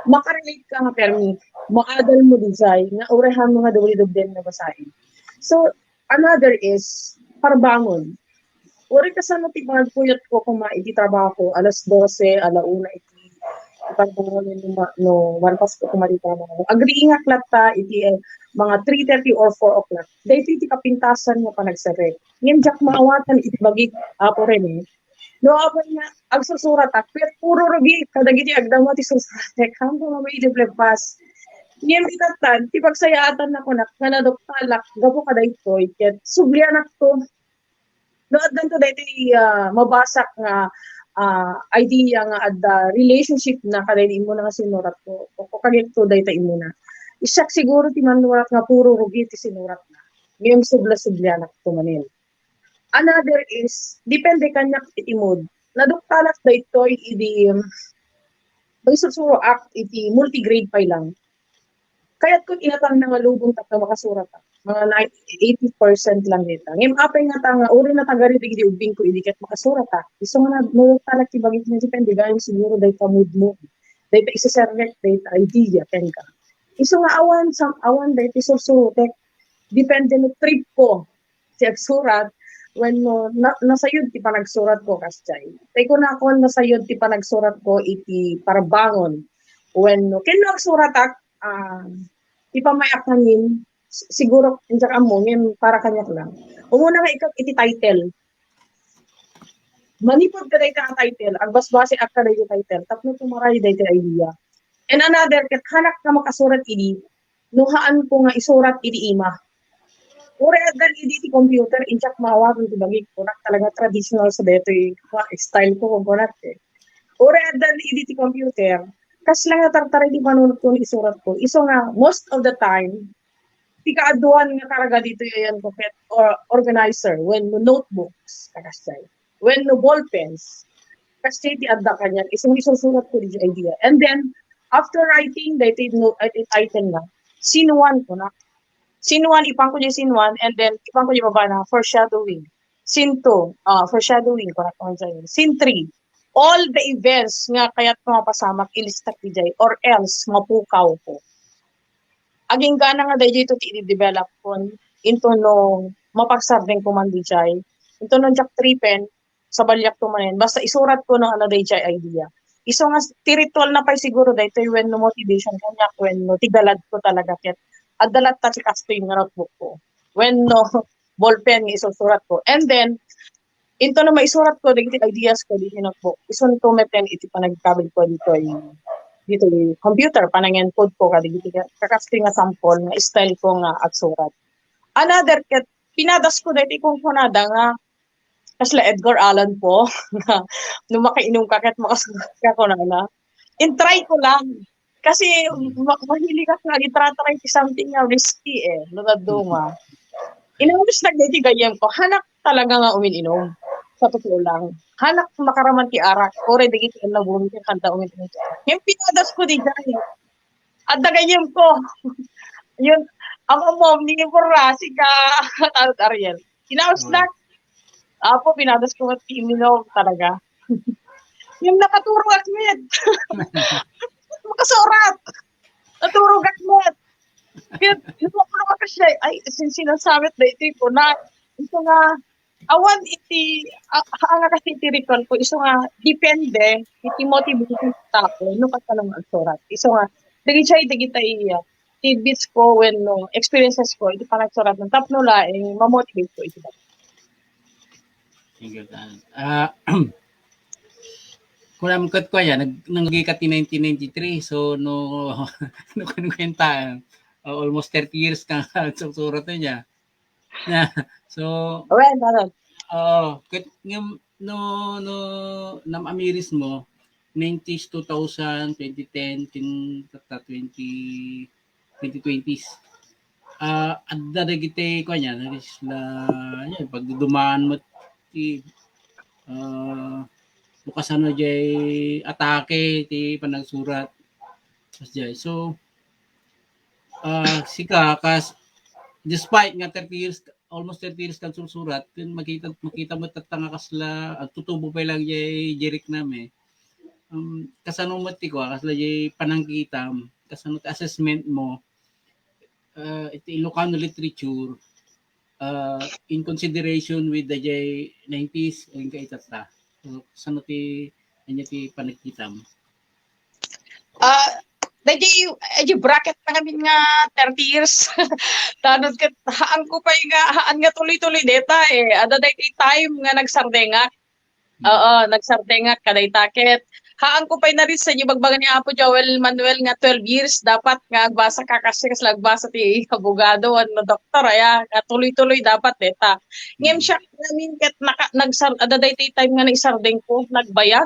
makarelate ka nga permi, maadal mo dijay nga uray haan nga doble-doble nga basaen. So, another is parbangon. Uray kasano ti panagpuyotko koma iti trabaho, alas dose, ala una iti, iti pagbangon no ma-, no malpasko koma iti trabaho. Agriingak latta iti, eh, mga three thirty or four o'clock. Daytoy ti kapintasan nga panagserrek. Ngem diak maawatan iti bagik, Apo Rene. No, apay nga, agsursuratak, ket puro rugi kadagiti agdama ti sursuratek. Haanko nga mailiblebbas. Ngem itattan, ti pagsayaatan na kunak, nga naduktalak, gapu kadaytoy, ket sublianakto. No, addanto daytoy, ah, mabasak nga, ah, idea nga adda relationship na kadaydi immuna nga sinuratko. O, o kagekto dayta immuna. Siak siguro ti manurat nga puro rugi ti sinuratna. Ngem subla-sublianakto manen. Another is, depende kaniak iti mood. Naduktalak daytoy idi, um, mangisursuro ak iti multigrade pay lang. Kayatko ti natangna nga lubong tapno makasurat ak. Mga ninety, eighty percent lang dita. Ngem apay nga ta nga, uri na tagari dagiti ubbingko idi ket makasurat ak. Isu nga na-, naduktalak ti bagik nga depende gayon siguro dayta mood mo. Dayta iseserrek, dayta idea, kenka. Isu nga awan, sam-, awan dayta sursurotek. Depende no trip ko ti agsurat, wenno na-, nasayod ti panagsuratko, kasjay. Tay kunakon, nasayod ti panagsuratko iti parabangon. Wenno, ken no agsuratak, ah, ti pammayak ngamin, s-, siguro, diak ammo, ngem para kaniak lang. Umuna nga ikkat iti title. Manipud kadayta a title, agbasbaseak kadayta title, tapno tumaray dayta idea. And another, ket haanak nga makasurat idi, no haanko nga isurat iti ima. Uray addan idi ti computer, intiak maawagan ti bagik, kunak talaga traditional sa daytoy, ha, style ko, kunak, eh. Uray addan idi ti computer, kasla nga tartaray ti panunotko nga isuratko. Isu nga, most of the time, ti kaaduan nga karga ditoy ayanko ket or organizer wenno notebooks, kasjay. Wenno ballpens. Kasjay ti adda kaniak, isu nga isursuratko diay idea. And then, after writing, daytoy no-, ay, title na, scene one kunak. Scene one, ipanko diay scene one, and then ipanko diay babana, foreshadowing. Scene two, ah, foreshadowing, kunak, scene three, all the events nga kayatko nga mapasamak, ilistak diay, or else, mapukawko. Aginggana nga daytoy ti i-develop kon into no mapagsardengko man diay. Into no diak tripen, sabaliakto manen. Basta isuratko no ano diay idea. Isu nga s-, ti ritual na pay siguro daytoy wenno motivation kaniak wenno ti galadko talaga ket adda latta ti kastoy nga notebookko. Wenno ballpen nga isursuratko. And then, into no maisuratko dagiti ideasko diay notebook, isunto metten iti panagkabilko ditoy, ditoy computer, panang-encodeko kadagiti ka-, kakastoy nga sample nga styleko nga agsurat. Another ket, pinadasko daytoy kunkunada nga kasla Edgar Allan Poe, nga no makainumka ket makasurat ka kunana. In-try ko lang. Kasi ma-, mahiligak nga agitratry ti something nga risky, eh, no dadduma. Inawesnak daytoy gayyemko. Haanak talaga nga umin-inum. Sa totoo lang. Haanak makaraman ti arak. Uray dagiti annabon ti kanta umin-inum. Ngem pinadasko diay. Adda gayyemko. Yun, ang umom ni Borra, sika, Tarot Ariel. Inawesnak. Apo, pinadasko met ti umin-inum talaga. Ngem nakaturogak met. Makasurat. Naturogak met. Ket, isu nga kasi, ay, sin-, sinasamet daytoy kunak. Isu nga, awan iti, a-, haan nga kasi iti ritualko, isu nga, depende iti motivation ti tao, no, kasano nga agsurat. Isu nga, dagiti, dagiti, ah, tidbitsko wenno experiencesko iti panagsurat tapno laeng ma-motivateko iti bag-o. Thank you, Tan. Ah, kunam ket ko ya, nag-, nanggi ka ti nineteen ninety-three, so no, no, kun-, kuenta, ah, almost thirty years ka nga agsusurat niya. Yeah. So, well, ano? Oo, ket ngem no, no, nam-, amiris mo, nineties, two thousand, twenty ten, ken tatta, twenty, twenty twenties. Ah, adda dagiti, kuan yan, dagiti sila, yan, pagdudumaan mo ti, ah, no kasano jay atake ti panagsurat. Kas jay. So, ah, sika, kas, despite nga thirty years, almost thirty years kang sursurat, ken makita, makita mo tatta nga kasla, agtutubo pay lang jay, jay riknam, eh. Um, kasano mo ti kua, kasla jay panangkitam, kasano ti assessment mo, ah, iti Ilocano literature, uh, in consideration with the J nineties and kaitatta. So, saan ti, ano ti panagkitam? Ah, daydi, daydi bracket na kami nga thirty years. Tanod ket, haan ko pay nga, haan nga tuloy-tuloy deta eh. Ada daydi time nga nagsardengak. Oo, nagsardengak kadayta ket. Haan ko pay na-reach sa bagbaga ni Apo Joel Manuel nga twelve years dapat nga agbasa ka kasi kas agbasa ti abogado wenno doktor aya nga tuloy-tuloy dapat deta. Ngem siak ngamin ket naka, nagsar, ada daydi time nga naisardeng ko, nagbayag.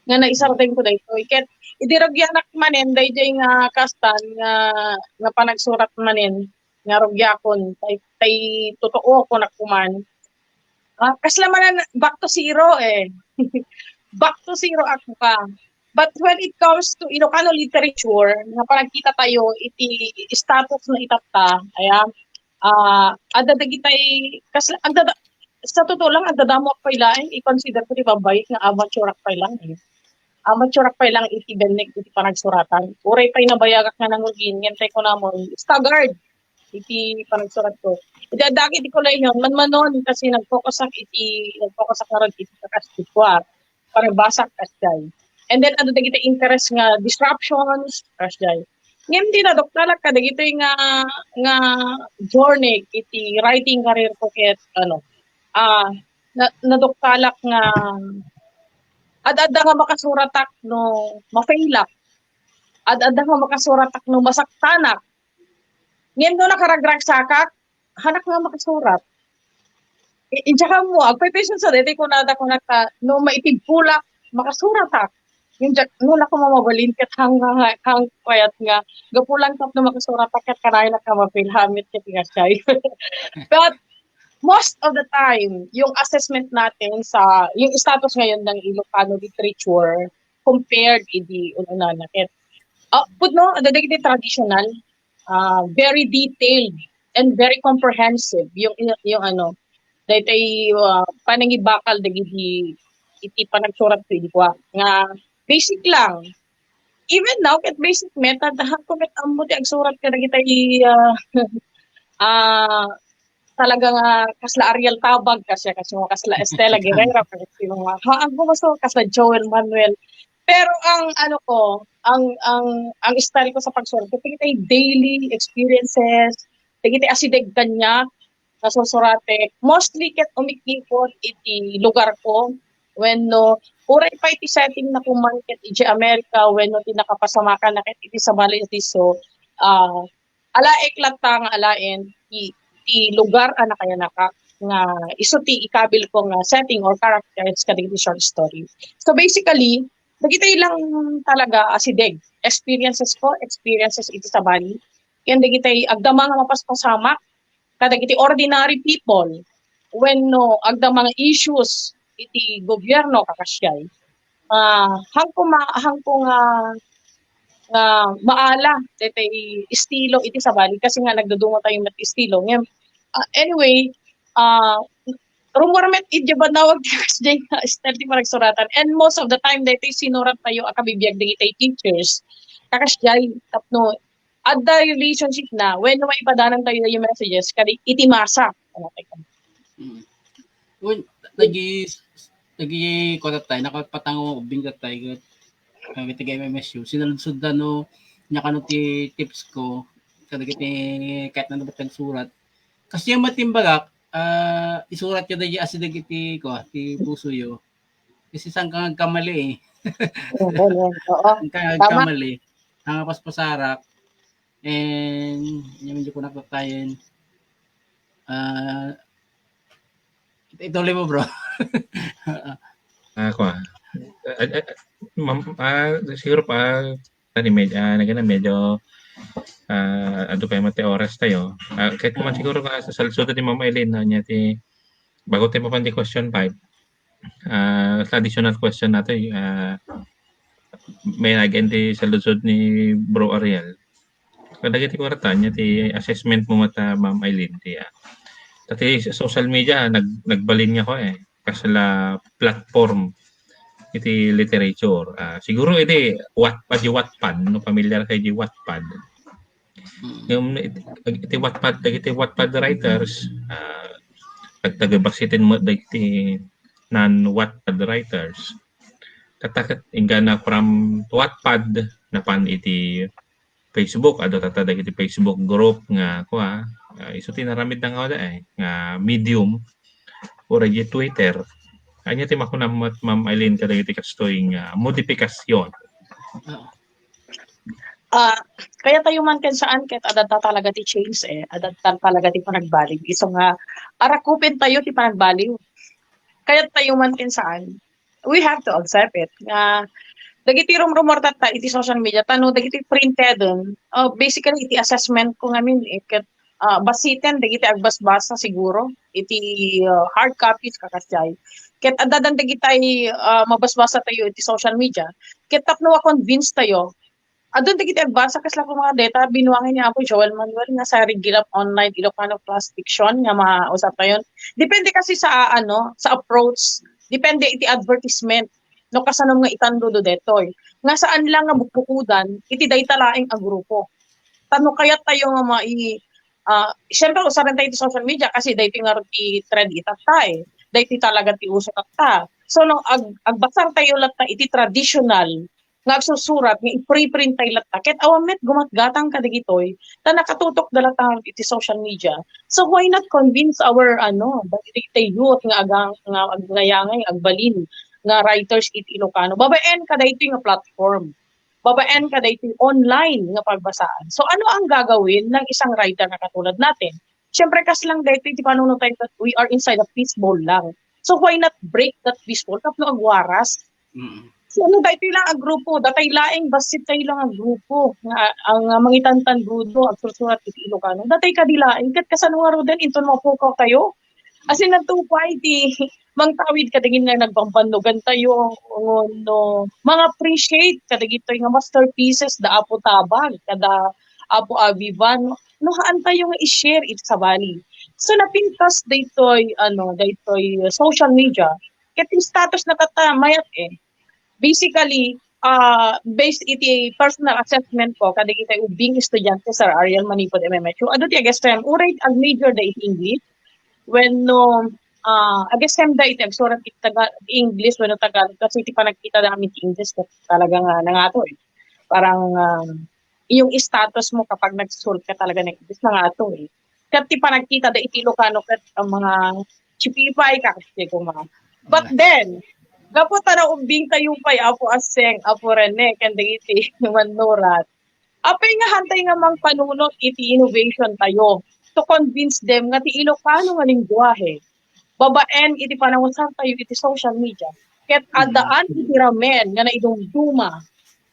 nga naisardeng ko daytoy. Ket idi rugianak manen daydiay nga kastan nga, nga panagsurat manen nga rugiakon tay, tay tutuo ko na kuman. Ah, kasla manen back to zero eh. Back to zero ako ka. But when it comes to Ilocano literature, nga panagkita tayo iti status na itatta, ayan, ah, ada dagitay kas agdada, sa totoo lang, agdadamo ak pay laeng i-consider ko ti babbai nga amateur ak pay lang eh. Amateur ak pay lang iti bennek iti panagsuratan. Uray pay nabayagak nga nangugin, ngem tay kunamon, staggered iti panagsurat ko. Iti adda ak iti kolehiyon, manmanon kasi nag-focus ak iti, nag-focus ak ngarud iti kakasdiak. Panagbasak kasjay. And then, ano dagiti interest nga disruptions kasjay. Ngem di naduktalak kadagitoy nga, nga journey iti writing career ko ket, ano, ah, na, naduktalak nga ad-adda nga makasuratak no ma-failak. Ad-adda nga makasuratak no masaktanak. Ngem no nakaragragsakak, hanak nga makasurat. I-, idiak ammo, agpaypayso sa daytoy kunada, kunata, no maitibkolak, makasuratak. Ngem diak, no, nako, mabalin ket hang, hang, hang kayat nga, gapu lang tapno makasuratak ket kanayon nga ma-fail, hamit ket nga siya. But most of the time, yung assessment natin sa, yung status ngayon ng Ilocano literature compared idi un-unana ket, ah, pudno, dagiti traditional, ah, very detailed and very comprehensive yung, yung ano, daytoy, ah, panangibakal dagiti iti panagsurat ko idi kua nga basic lang. Even now, ket basic met, adda ko met ammo ti agsurat kadagiti, ah, ah, talaga nga kasla Ariel Tabag, kasla, kasla, kasla Estela Guerrero, kasla sino nga, ha, ang gusto, kasla Joel Manuel. Pero ang ano ko, ang, ang, ang style ko sa pagsurat, ket dagiti daily experiences, dagiti asideg kaniak, nga sursuratek, mostly ket umikikot iti lugar ko, wenno, uray pay ti setting na kuman ket iti America, wenno ti nakapasamakan na ket iti sabali iti so, ah, alaek latta nga alaen ti, ti lugar a nakayanakak nga isu ti ikabil ko nga setting or characters kadagiti short story. So basically, dagitoy lang talaga asideg, experiences ko, experiences iti sabali, ken dagitoy agdama nga mapaspasamak kadagiti ordinary people wenno agdama nga issues iti gobyerno, kakasiay. Ah, hangko ma-, hangko nga, nga maala daytoy estilo iti sabali kasi nga nagdudungo tayo met estilo. Ngem, ah, anyway, ah, rummuar met iti bannawag ti kasdiay nga style ti panagsuratan. And most of the time, daytoy sinurat tayo a kabibiag dagiti teachers. Kakasiay, tapno adda relationship na wenno maipadana tayo yung messages kadi iti masa. Mm. Wen, nagi, nagi, kuwan tayo, nakapatango, ubing tayo, ket, ah, iti M M S U, sinaludsod da no, nya kano ti tips ko, kadagiti, kahit na nabatag surat. Kasi yung matimbagak, ah, isurat ka da asideg iti, ko, ti puso yo. Kasi saan ka nagkamali eh. Oo, oo. Saan ka nagkamali. Ang paspasarak, and, yung medyo ko nakatayin, ah, ituloy mo, bro. Ako ah. Ah, ah, ma'am, ah, siguro pa, tani med, ah, nagana medyo, ah, adu pa yung mati oras tayo. Ah, kahit naman siguro ka sa salsudo ni Ma'am Eileen, no, niya ti, bago tayo mapan di question five, ah, sa additional question nato, ah, may nag-end ti saludsod ni Bro Ariel. Kadagiti kuratan niya ti assessment mo mata Ma'am Eileen ti, ah. Dati social media, nag-, nagbalin nga ko eh. Kasla platform iti literature. Ah, siguro iti Wattpad, di Wattpad, no, familiar kay di Wattpad. Ngem iti, iti Wattpad, dagiti Wattpad writers, ah, agtagibasiten met dagiti non-Wattpad writers. Katta ket inggana from Wattpad napan iti Facebook, adu tatta dagiti Facebook group nga, kua, ah, isu ti inaramidda nga wada, eh, nga medium, uray di Twitter. Ania ti makunam met, Ma'am Eileen, kadagiti kastoy nga modifikasyon? Ah, kayat tayo man ken saan, ket adda talaga ti change, eh. Adda talaga ti panagbaliw. Isu nga, arakupen tayo ti panagbaliw. Kayat tayo man ken saan, we have to accept it. Nga, dagiti rumrumor tatta iti social media, tano dagiti printed, uh, basically, iti assessment ko ngamin, eh, ket, ah, basiten dagiti agbasbasa siguro, iti, ah, hard copies, kakasdiay. Ket addadan dagitay, ah, mabasbasa tayo iti social media, ket tapno a-convince tayo, adun dagiti agbasa, kasla ko nga deta, binuangan ni Apo Joel Manuel nga sa Regilap Online Ilocano Class Fiction nga mausap tayo. Depende kasi sa, ah, ano, sa approach. Depende iti advertisement. No, kasano nga itandudo detoy. Nga saan lang nga bukbukudan, iti dayta laeng a grupo. Tano kayat tayo nga mai-, ah, siyempre, usaren tayo iti social media kasi daytoy nga ti trend itatta, eh. Daytoy talaga ti uso tatta. So, no, ag-, agbasar tayo latta iti traditional nga agsusurat nga i-preprint tayo latta. Ket awan met gumatgatang kadagitoy, ta nakatutok da latta iti social media. So, why not convince our, ano, dagiti youth nga agang-, nga agnayangay, agbalin nga writers iti Ilocano? Babaen kadaytoy nga platform. Babaen kadaytoy online nga pagbasaan. So, ano ang gagawin ng isang writer na katulad natin? Siyempre, kas lang daytoy ti panunot tayo that we are inside a fishbowl lang. So, why not break that fishbowl tapno agwaras? Mm. So, ano daytoy lang a grupo? Datay laeng, bassit tayo lang a grupo nga, ang, ah, mangitantandudo, agsusurat iti Ilocano. Datay kadi laeng, ket kasano ngaruden, inton mapukaw tayo? As in, nagtupay ti mangtawid kadagiti nga nagbambannogan tayo, no, mang-appreciate kadagitoy nga masterpieces da Apo Tabag, kada Apo Avivan, no, haan tayo nga i-share iti sabali. So, napintas daytoy, ano, daytoy social media, ket ti status na tatta, mayat, eh. Basically, ah, based iti personal assessment ko, kadagiti ubbing estudiante sa Ariel Manipod M M H U, adu ti agasem, uray ag-major da iti English, wenno, ah, agasem da iti agsurat iti Taga-, English wenno Tagalog, kasi iti panagkita da amin iti English, ket talaga nga nangato, eh. Parang, ah, iyong status mo kapag nagsusurat ka talaga ng English, nangato, eh. Ket ti panagkita da iti Ilocano ket ang mga chipipay, kakasdi ko, mga. But then, gapu ta naubbing tayo pay, Apo Aseng, Apo Rene, ken dagiti mannurat. Apay nga haan tayo nga mangpanunot iti innovation tayo to convince them nga ti Ilocano nga lengguahe babaen iti panangusar tayo iti social media. Ket addaan iti ramen nga naidumduma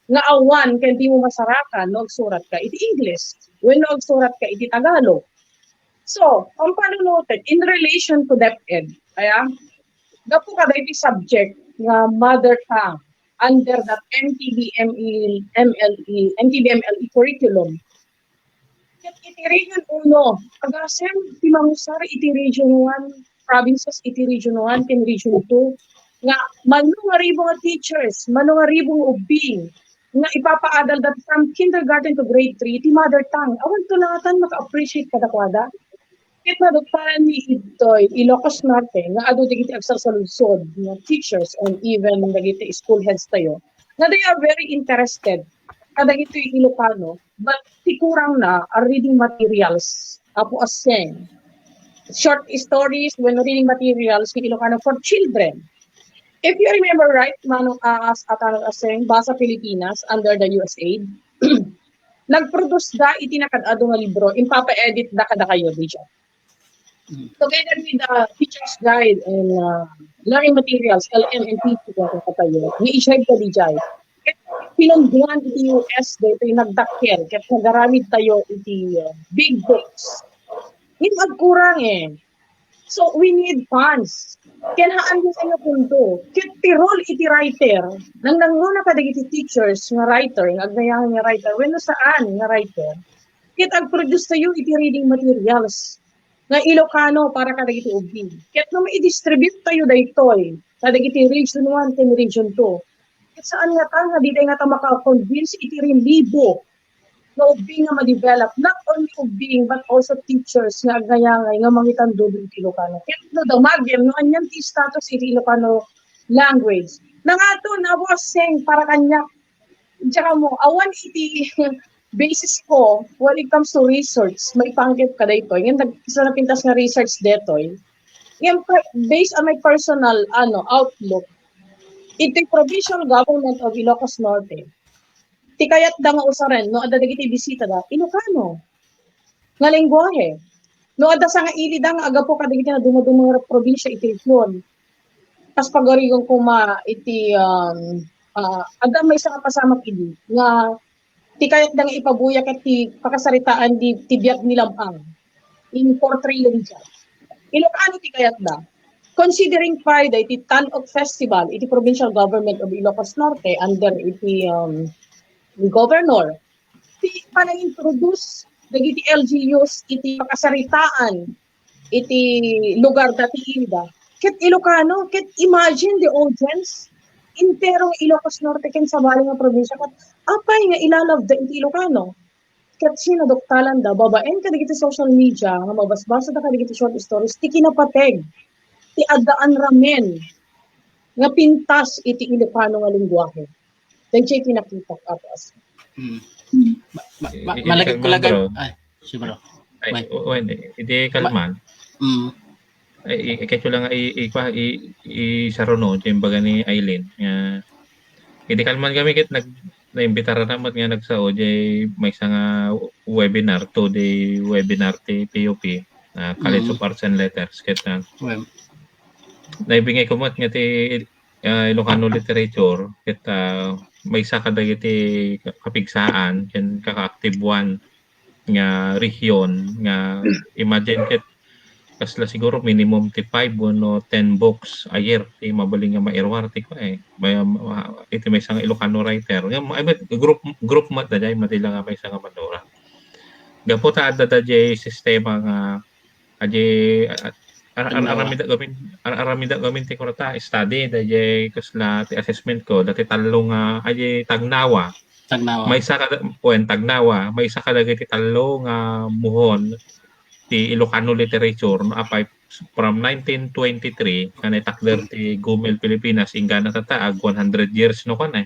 nga awan ken dimo masarakan no agsurat ka iti English wenno agsurat ka iti Tagalog. So, ang panunutan in relation to DepEd, kaya, gapu kada iti subject nga mother tongue under that M T B M E, M L E, M T B M L E curriculum. Ket iti Region Uno, agasem ti mangusar iti Region One, provinces iti Region One ken Region Two, nga mano nga ribu nga teachers, mano nga ribu nga ubbing, nga ipapaadal that from kindergarten to grade three, ti mother tongue. Awan to laatan maka-appreciate kadakuada. Ket naduktaran mi idtoy Ilocos Norte nga adu dagiti agsasaludsod nga teachers and even dagiti school heads tayo nga they are very interested kadagiti Ilocano, but ti kurang na a reading materials, Apo Aseng, short stories when reading materials nga Ilocano for children. If you remember right, Manong Aas at Manong Aseng, Basa Pilipinas under the U S A I D, nag-produce da iti nakaad-ado nga libro, impapa-edit da kadakayo, D J. Together with the Teacher's Guide and uh, Learning Materials, L M and T T, katayo, ni Ishag ka, D J. Pinunduan iti U S dito yung nagdakkel, ket nagaramid tayo iti uh, big books. Hindi agkurang eh. So, we need funds. Ken haan nga punto. Ket ti role iti writer, nang nangruna kadagiti teachers nga writer, nga agnayangan nga writer, wenno saan nga writer, ket ag-produce tayo iti reading materials nga Ilocano para kadagiti ubbing. Ket no mai-distribute tayo daytoy kadagiti Region One ken Region Two, ket saan nga ta nga di tayo nga ta maka-convince iti rilibo nga ubbing nga ma-develop, not only ubbing, but also teachers nga agngayangay nga mangitan doble ti Ilocano. Ket no damagem, no anian ti status iti Ilocano language. Nangato, na was saying, para kaniak, diak ammo, awan iti basis ko when it comes to research, maipanggep ka daytoy. Ngayon, nag-, isa napintas nga research daytoy. Ngayon, per-, based on my personal, ano, outlook, iti provincial government of Ilocos Norte, ti kayatda nga usaren, no adda dagiti bisitada, Ilocano nga lengguahe. No adda sangailida nga aggapu kadagiti nadumaduma nga probinsia iti rehiyon, kas pagarigan koma iti, um, ah, adda maysa nga pasamak idi nga ti kayatda nga ipabuya ket ti pakasaritaan di, ti biag ni Lab-ang in portraying siya. Ilocano ti kayatda. Considering pay daydi Tan-ok Festival iti Provincial Government of Ilocos Norte under iti, um, Governor, ti panang-introduce dagiti L G Us iti pakasaritaan iti lugarda ti ilda. Ket Ilocano, ket imagine the audience, entero nga Ilocos Norte ken sabali nga probinsia, ket apay nga ilalabda iti Ilocano? Ket sinaduktalanda babaen kadagiti social media nga mabasbasada kadagiti short stories ti kinapateg ti addaan ramen nga pintas iti Ilocano nga lengguahe. Daydiay ti nakitak, Apo As. Hmm. Ma-, ma-, I-, malagip ko lagan. Ay, si bro. Ay, wen, iti kalman. Mm. Ay, i-, i-, kaya lang i-, i-, i-, i-, saruno, yung baga ni Eileen. Nga, iti kalman kami ket nag-, naimbitaran naman nga nagsao, jay maysa nga webinar, two-day webinar ti P U P, ah, College of Arts and Letters. Ket, ah, naibingay ko met nga ti, ah, Ilocano literature, ket, ah, maysa kadagiti kapigsaan, ken kakaaktibuan nga rehiyon nga imagine ket kasla siguro minimum ti five wenno ten books a year ti mabalin nga mairuar ti kua, eh. May, ma-, iti maysa nga Ilocano writer. Nga, I mean, group, group met daydiay, mati la nga maysa nga manura. Gapu ta adda daydiay sistema nga, adi, a-, a-, ar-, aramida gamin, ar-, aramida gamin ti kurata, study, daydiay kasla ti assessment ko, dati tallo nga, adi, tagnawa. Tagnawa. Maysa kada, wen, tagnawa, maysa kadagiti tallo nga muhon ti Ilocano literature, no, apay from nineteen twenty-three, nga naitakder ti Gumil Pilipinas, inggana tatta, ag one hundred years, no, kan, eh,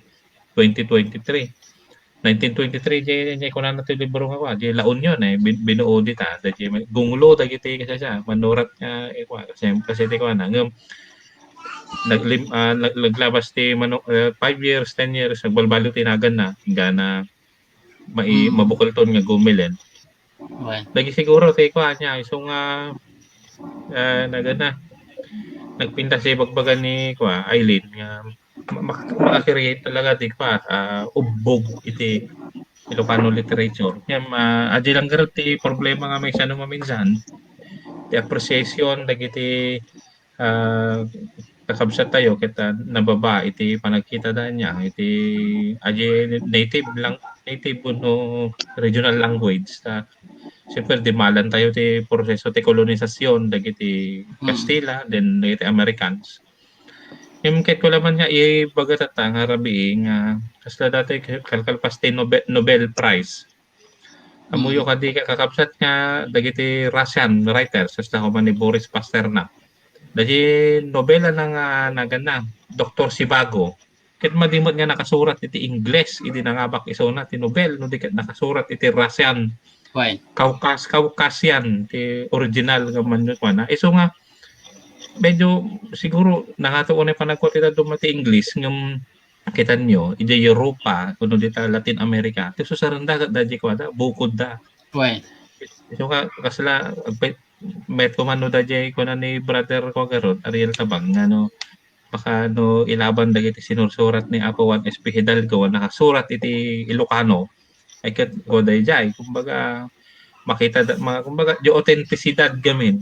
twenty twenty-three. Nineteen twenty-three, jay, jay, kunana ti libro nga kua, jay La Union, eh, bin-, binuo dita, da jay, gunglo dagiti, kasi siya, manurat nga, eh, kua, kasi, kasi ti kua na, ngem, naglim-, ah, nag-, naglabas ti mano-, eh, five years, ten years, nagbalbaliw ti naganna, inggana, mai-, mabukelton nga gumilen. Dagi siguro ti kua niya, isu nga, ah, nagana, nagpintas ibagbaga ni kua, Eileen, nga ma-, ma-, maka-create talaga ti kua, ah, ubbog iti Ilocano literature. Ngem, ah, adi lang garud ti problema nga maisano maminsan, ti appreciation dagiti, ah, kakabsat tayo ket, ah, nababa iti panagkita da niya iti adi native lang, native wenno regional language ta siyempre dimalan tayo ti proseso ti kolonisasyon dagiti Kastila, then dagiti Americans. Ngem ket kulaman nga ibaga tatta nga rabii nga kasla dati kalkalpas ti Nobel, Nobel Prize. Ammoyo kadi kakabsat nga dagiti Russian writers, kasla koma ni Boris Pasternak. Dagiti nobela na nga naganna, Doktor Zhivago. Ket madi met nga nakasurat iti Ingles, idi nangabak isuna ti Nobel, no di ket nakasurat iti Russian. Caucas-, Caucasian ti original nga manyo kuana. Isu nga, medyo siguro nangato unay panagkua ti dadduma ti Ingles, ngem kitanyo, idiay Europa, wenno dita Latin America, ti susarenda ket daydiay kuada, bukod da. Isu nga, kasla, agpay-, met kuman no daydiay kuna ni Brother kua garud, Ariel Tabang, nga no, baka no ilaban dagiti sinursurat ni Apo Juan S P Hidalgo, nakasurat iti Ilocano, ay ket kua daydiay, kumbaga, makita da, ma-, kumbaga, di autentisidad gamin.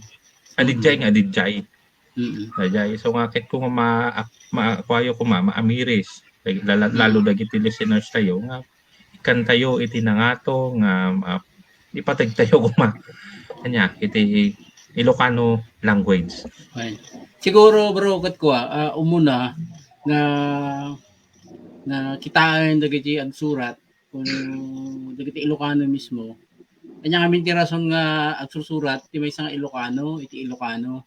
Adidjay nga adidjay. Daydiay. So nga ket kung ma-, ma-, kuayo koma, maamiris, lalo, lalo dagiti listeners tayo, nga ikkantayo iti nangato nga, ah, ipateg tayo koma. Ania, iti Ilocano language. Ay. Siguro, bro, ket kua, ah, umuna nga, nga kitaen dagiti agsurat, Kun dagiti Ilocano mismo. Ania ngamin ti rason nga agsursurat ti maysa nga Ilocano iti Ilocano.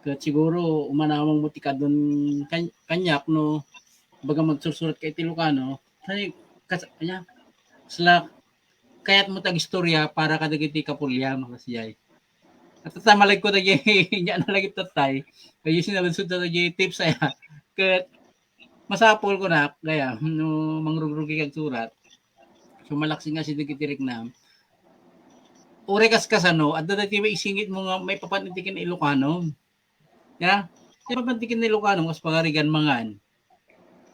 Ket siguro umanamang mo ti kadun kan-, kaniak no baga magsursurat ka iti Ilocano. Kani, kas-, ania, sla, kayat mo ti agistorya para kadagiti kapuliam, kasdiay. At tatta, malag ko dagiti, nia na lagi tattay. Kayo sinaludsod ta dagiti tips aya. Ket masapul ko na, gayam, no mangrugrugi kag surat. So, malaksid nga si dagiti riknam. Uray kas kasano, adda dagiti maisingit mo nga maipapan iti ken Ilocano. Ya, maipapan iti ken Ilocano, kas pagarigan mangan.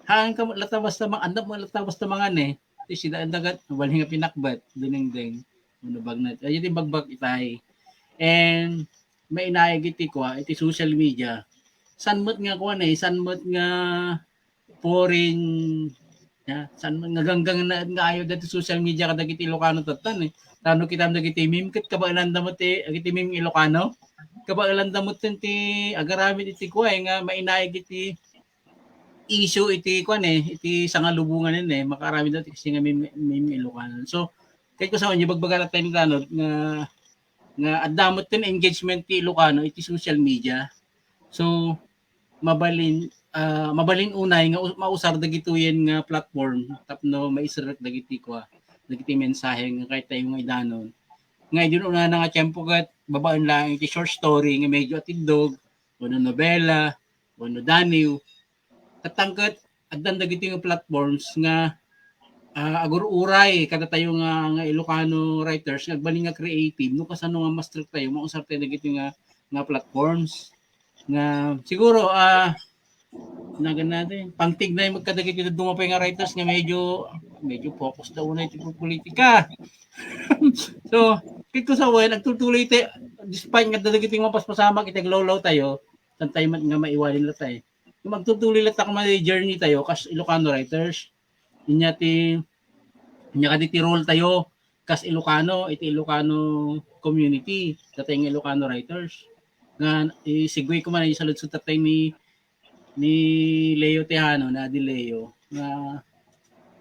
Haan ka latta basta mang-, andam mo latta basta mangan eh. Ti sida, andagat, mabalin nga pinakbet, dinengdeng. Ano, bagnat. Ay, di bagbag itay. And, mainaig iti kua, iti social media. San met nga kua eh, san met nga foreign, ya, san met nga ganggang na, nga ayo dati social media kadagiti Ilocano tattan eh. Tano kitam dagiti meme, ket kabaelan da met ti, dagiti meme Ilocano. Kabaelan da met ti agaramid iti kua eh, nga mainaig iti issue iti kuan eh, iti sangalubongan eh, makaaramid dati kasi nga meme, meme Ilocano. So, kay ko sa inyo, bagbaga tayo ni Tanod nga, nga adda met ti engagement ti Ilocano iti social media. So, mabalin, ah, mabalin unay nga u-, mausar dagitoyen nga platform tapno maiserrek dagiti kua, dagiti mensahe nga kayat tayo nga idanon. Nga idin una na nga tiempo ket babaen lang iti short story nga medyo atiddog, wenno nobela, wenno daniw. Ket tangket, addan dagiti nga platforms nga, ah, agur-uray kadatayo nga, nga Ilocano writers nga agbalin nga creative no kasano nga mastrek tayo, mausar tayo dagiti nga, nga platforms. Nga siguro, ah, nagan natin, pangtignay magkadagiti dadduma pay nga writers nga medyo, medyo focus daw na iti politika. So, kit ko sa wen, agtultuloy tayo, despite nga dagiti nga mapaspasamak, iti aglawlaw tayo, saan tayo man nga maiwalin la tayo. Magtutuloy latta koma ti journey tayo kas Ilocano writers. Inya ti, inya kadi ti role tayo kas Ilocano, iti Ilocano community, datay nga Ilocano writers. Nga, i-segue ko man, isaludsod tatay ni, ni Leo Tejano, na di Leo, nga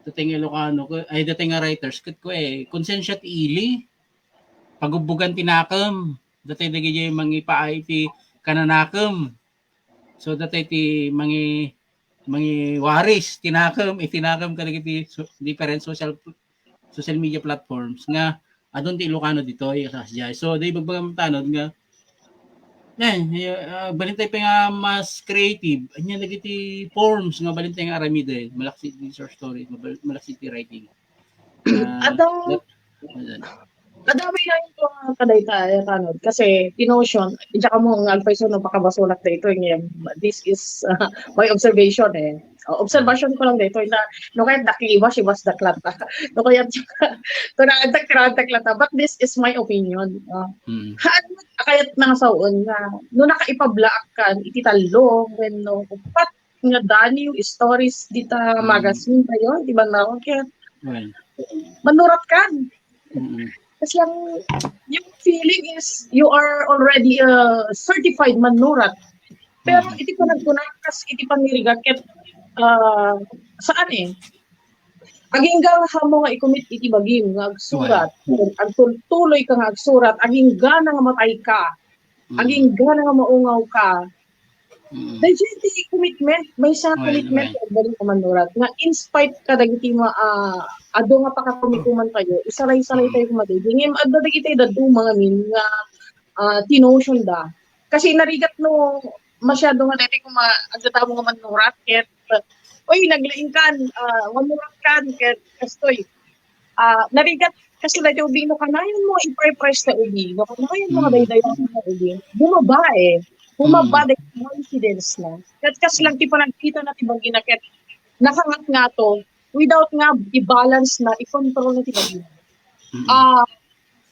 datay nga Ilocano, ko-, ay, datay nga writers, ket ko eh, konsensya ti ili, pagubbugan ti nakem, datay dagiti mangipaay ti kananakem. So, datay ti mangi-, mangiwaris ti nakem, iti nakem kadagiti so-, different social, social media platforms nga adun ti Ilocano ditoy, kasdiay. So, di bagbagam tanod nga, eh, ah, balintay pa nga mas creative. Anya dagiti forms nga balintay nga aramiden, malaksid ti short story, mabal-, malaksid ti writing. Ah, Adda, that, that, adda, may lain ko nga kadayta, eh, Tanod. Kasi, ti notion, diyan ka mo nga agpayso no pakabasolak daytoy, ngayon, this is, uh, my observation, eh. Uh, observation ko lang daytoy na, no kaya daki ibas, ibas daklat, ah. No kaya, tuna, antak, tuna, antak lata. But this is my opinion. Uh, Mm. Haan, kayat nang saon nga, no nakaipablaak kan, iti tallo, wenno, upat, nga daniw, stories, dita Mm. magazine tayo, di ba, na, okay. Well. Manurat kan. Mm. Kasi ang, yung feeling is, you are already a certified manurat. Pero Mm. iti panagkunak, kas iti panirigat, ket, ah, saan eh? Agingga nga mo nga ikumit iti bagim nga agsurat, Well. agtultuloy ka nga agsurat, agingga na nga matay ka, Mm. agingga na nga maungaw ka. Mm. Daytoy ti commitment, maysa nga Well, commitment well. nga agbalin nga manurat nga in spite kadagiti ma-, ah, adu nga pakakumikuman tayo, isaray-saray Mm. tayo kumadaydi. Ngem adda dagiti dadduma ngamin nga, ah, tinotion da. Kasi narigat no masyado nga dati kuma, agdadamo nga manurat, ket, uy, naglaing kan, ah, manurat kan, ket kastoy. Ah, narigat, kasi dati ubing no kanayon mo i-price ta ubing, no kanayon mo nga Mm. daydayaw ta ubing. Bumaba eh. Bumaba Mm. dahil confidence na. Ket kas lang ti panagkita na ti bagina, ket nakangat nga to, without nga i-balance na, i-control na ti bagina. Mm. Ah,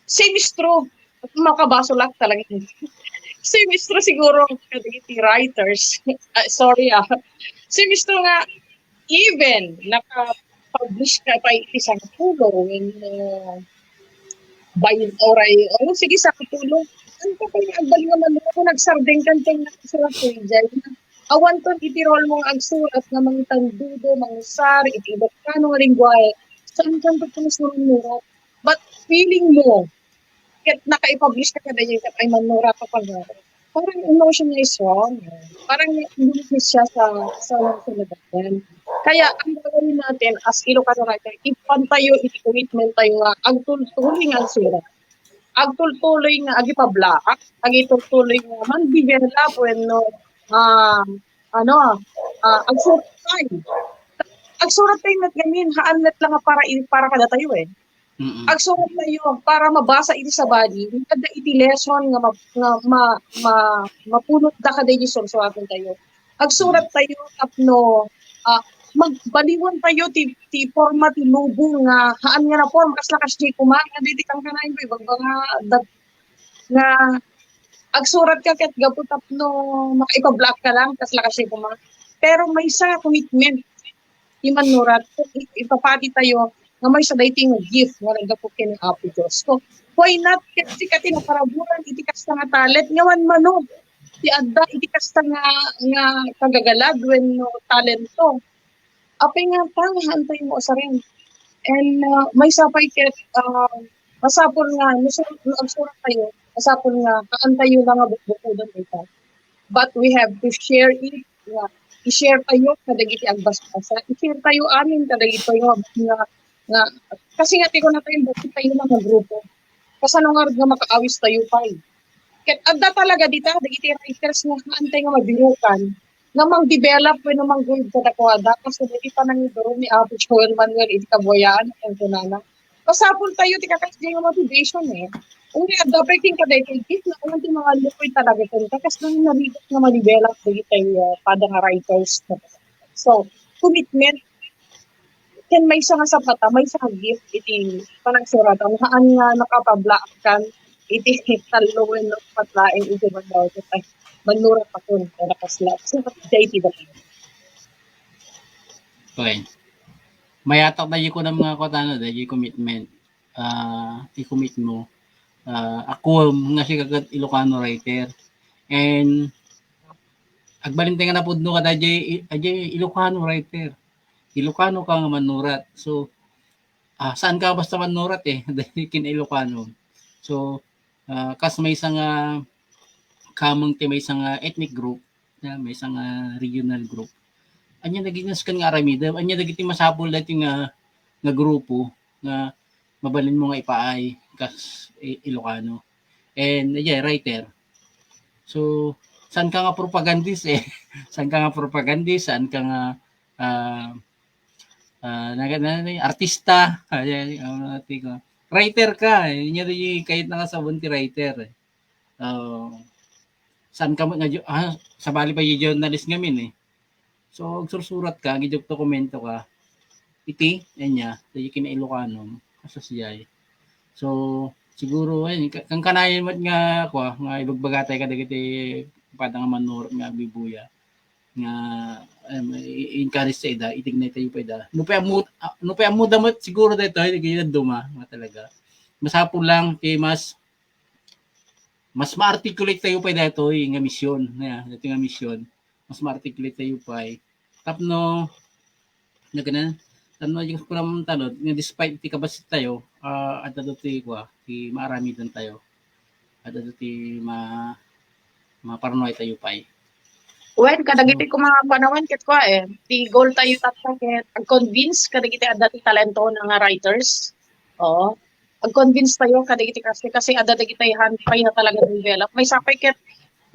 same is true. Makabasolak talaga. Same is true siguro kadagiti writers. Ah, sorry, ah. Same is true nga even naka-publish ka pa iti sangapulo, when, uh, by, oray, oh, sige, sangapulo. Ano pa kaya agbalin nga manurat? Kung nagsardeng kan kang nakasurat ko, Jai, awan ton iti role mo nga agsurat nga mangitandudo, mangusar, iti Ilocano nga lingwahe. Saan ka nagpapasunurat? But feeling mo, ket nakaipublish ka kadayon ket ay mannurat ka pa nga. Parang emotion niya is wrong. Parang hindi siya sa, sa, sa nagagawin. Kaya ang gagawin natin as Ilocano writer, ipan tayo, iti commitment tayo nga, agtultuloy nga agsurat. Agtultuloy nga agipablaak, agitultuloy nga man-develop wenno, ah, ano, ah, agsurat tayo. Agsurat tayo met ngamin, haan met lang nga para, para kada tayo eh. Mm-mm. Agsurat tayo para mabasa iti sabali, adda iti lesson nga ma-, nga ma-, ma-, mapunot da kada iti sursuraten tayo. Agsurat tayo tapno, ah, magbaliwan tayo ti, ti forma ti lubong nga haan nga na form, kasla kasdi kuma, nga di ti kangkanayon ko, ibagba nga, dat-, nga agsurat ka ket gapu tapno makaipablaak ka lang, kasla kasdi kuma. Pero maysa nga commitment, ti mannurat, i-, ipapati tayo nga maysa daytoy nga gift nga naggapu ken ni Apo Dios. So, why not? Ket sika ti naparaburan iti kasta nga talent nga manmano ti adda iti kasta nga, nga kagagalad wenno talento. Apay nga ta nga haan tayo nga usaren. And, ah, maysa pay ket, ah, masapul nga no sur-, no agsurat tayo, masapul nga haan tayo nga bukbukodon dayta. But we have to share it, nga i-share tayo kadagiti agbasbasa, i-share tayo amin kadagitoy nga, nga, nga, kasi nga ti kunatayo, bakit tayo nga grupo? Kasano ngarud nga makaawis tayo pay? Ket adda talaga dita dagiti writers nga haan tayo nga mabirukan, nga mang-develop wenno mang-guide kadakuada, kas dagiti panangiduron ni Apo Joel Manuel iti kabuayaan, ken kunana, masapul tayo ti kakasdi nga motivation eh. Uray adda pay ken kadaytoy gift nga awan ti mangallukoy talaga ken ta, kas nang narigat nga ma-develop dagiti, ah, pada nga writers. So, commitment, ken maysa nga sapata, maysa nga gift iti panagsuratan, haan nga nakapablaak kan iti tallo wenno upat laeng iti bandaw ket ay, mannurat akon, kada kasla. So, daytoy da. Okay. Mayatak da kunam nga kutano, da commitment. Ah, i-commit mo. Ah, ako nga sika ket Ilocano writer. And agbalin tayo nga napudno ka da, ajay, ajay Ilocano writer. Ilocano ka nga mannurat. So, ah, saan ka basta mannurat eh, dahil kin Ilocano. So, ah, kas maysa nga kameng ti maysa nga ethnic group, na maysa nga regional group. Anya dagiti nasken nga aramidem, anya dagiti masapul dati nga, nga grupo nga mabalin mo nga ipaay kas I-, Ilocano. And, yeah, writer. So, saan ka nga propagandist eh? Saan ka nga propagandist? Saan ka nga, ah, ah, naga-, na-, na-, artista? Ay, ay, ano, ati ko. Writer ka eh. Nya di kahit nakasabon ti writer eh. Ah, saan ka mo nga jo-, ah, sabali pa yung journalist ngamin eh. So, agsursurat ka, agidok dokumento ka, iti, anya, tayo kina Ilocano, kasasiyay. So, siguro, ayun, ka-, kangkanayon met nga, kwa, nga ibagbaga tayo kadagiti pada nga mannurat nga agbibuya, nga, em, i-, i-encourage sa ida, itignay tayo pa ida. No pay ammo-, ah, no pay ammo da met, siguro daytoy, di kayo duma, nga talaga. Masapul lang, kay mas, mas ma-articulate tayo pa daytoy nga misyon, na, daytoy nga misyon. Mas ma-articulate tayo pa. Tapno, na ganun, tapno, yung kulang talod, nga despite ti kabasit tayo, ah, adda ti kwa, ti maaramiden tayo. Adda ti ma-, maparnuay tayo pa. Wen, kadagiti So, kuma nga panawen ket kwa eh, ti goal tayo tatta ket ag-convince kadagiti adda ti talento nga writers. Oo. Ag-convince tayo kadagiti kasi, kasi adda dagiti han pay nga talaga develop. Maysa pay ket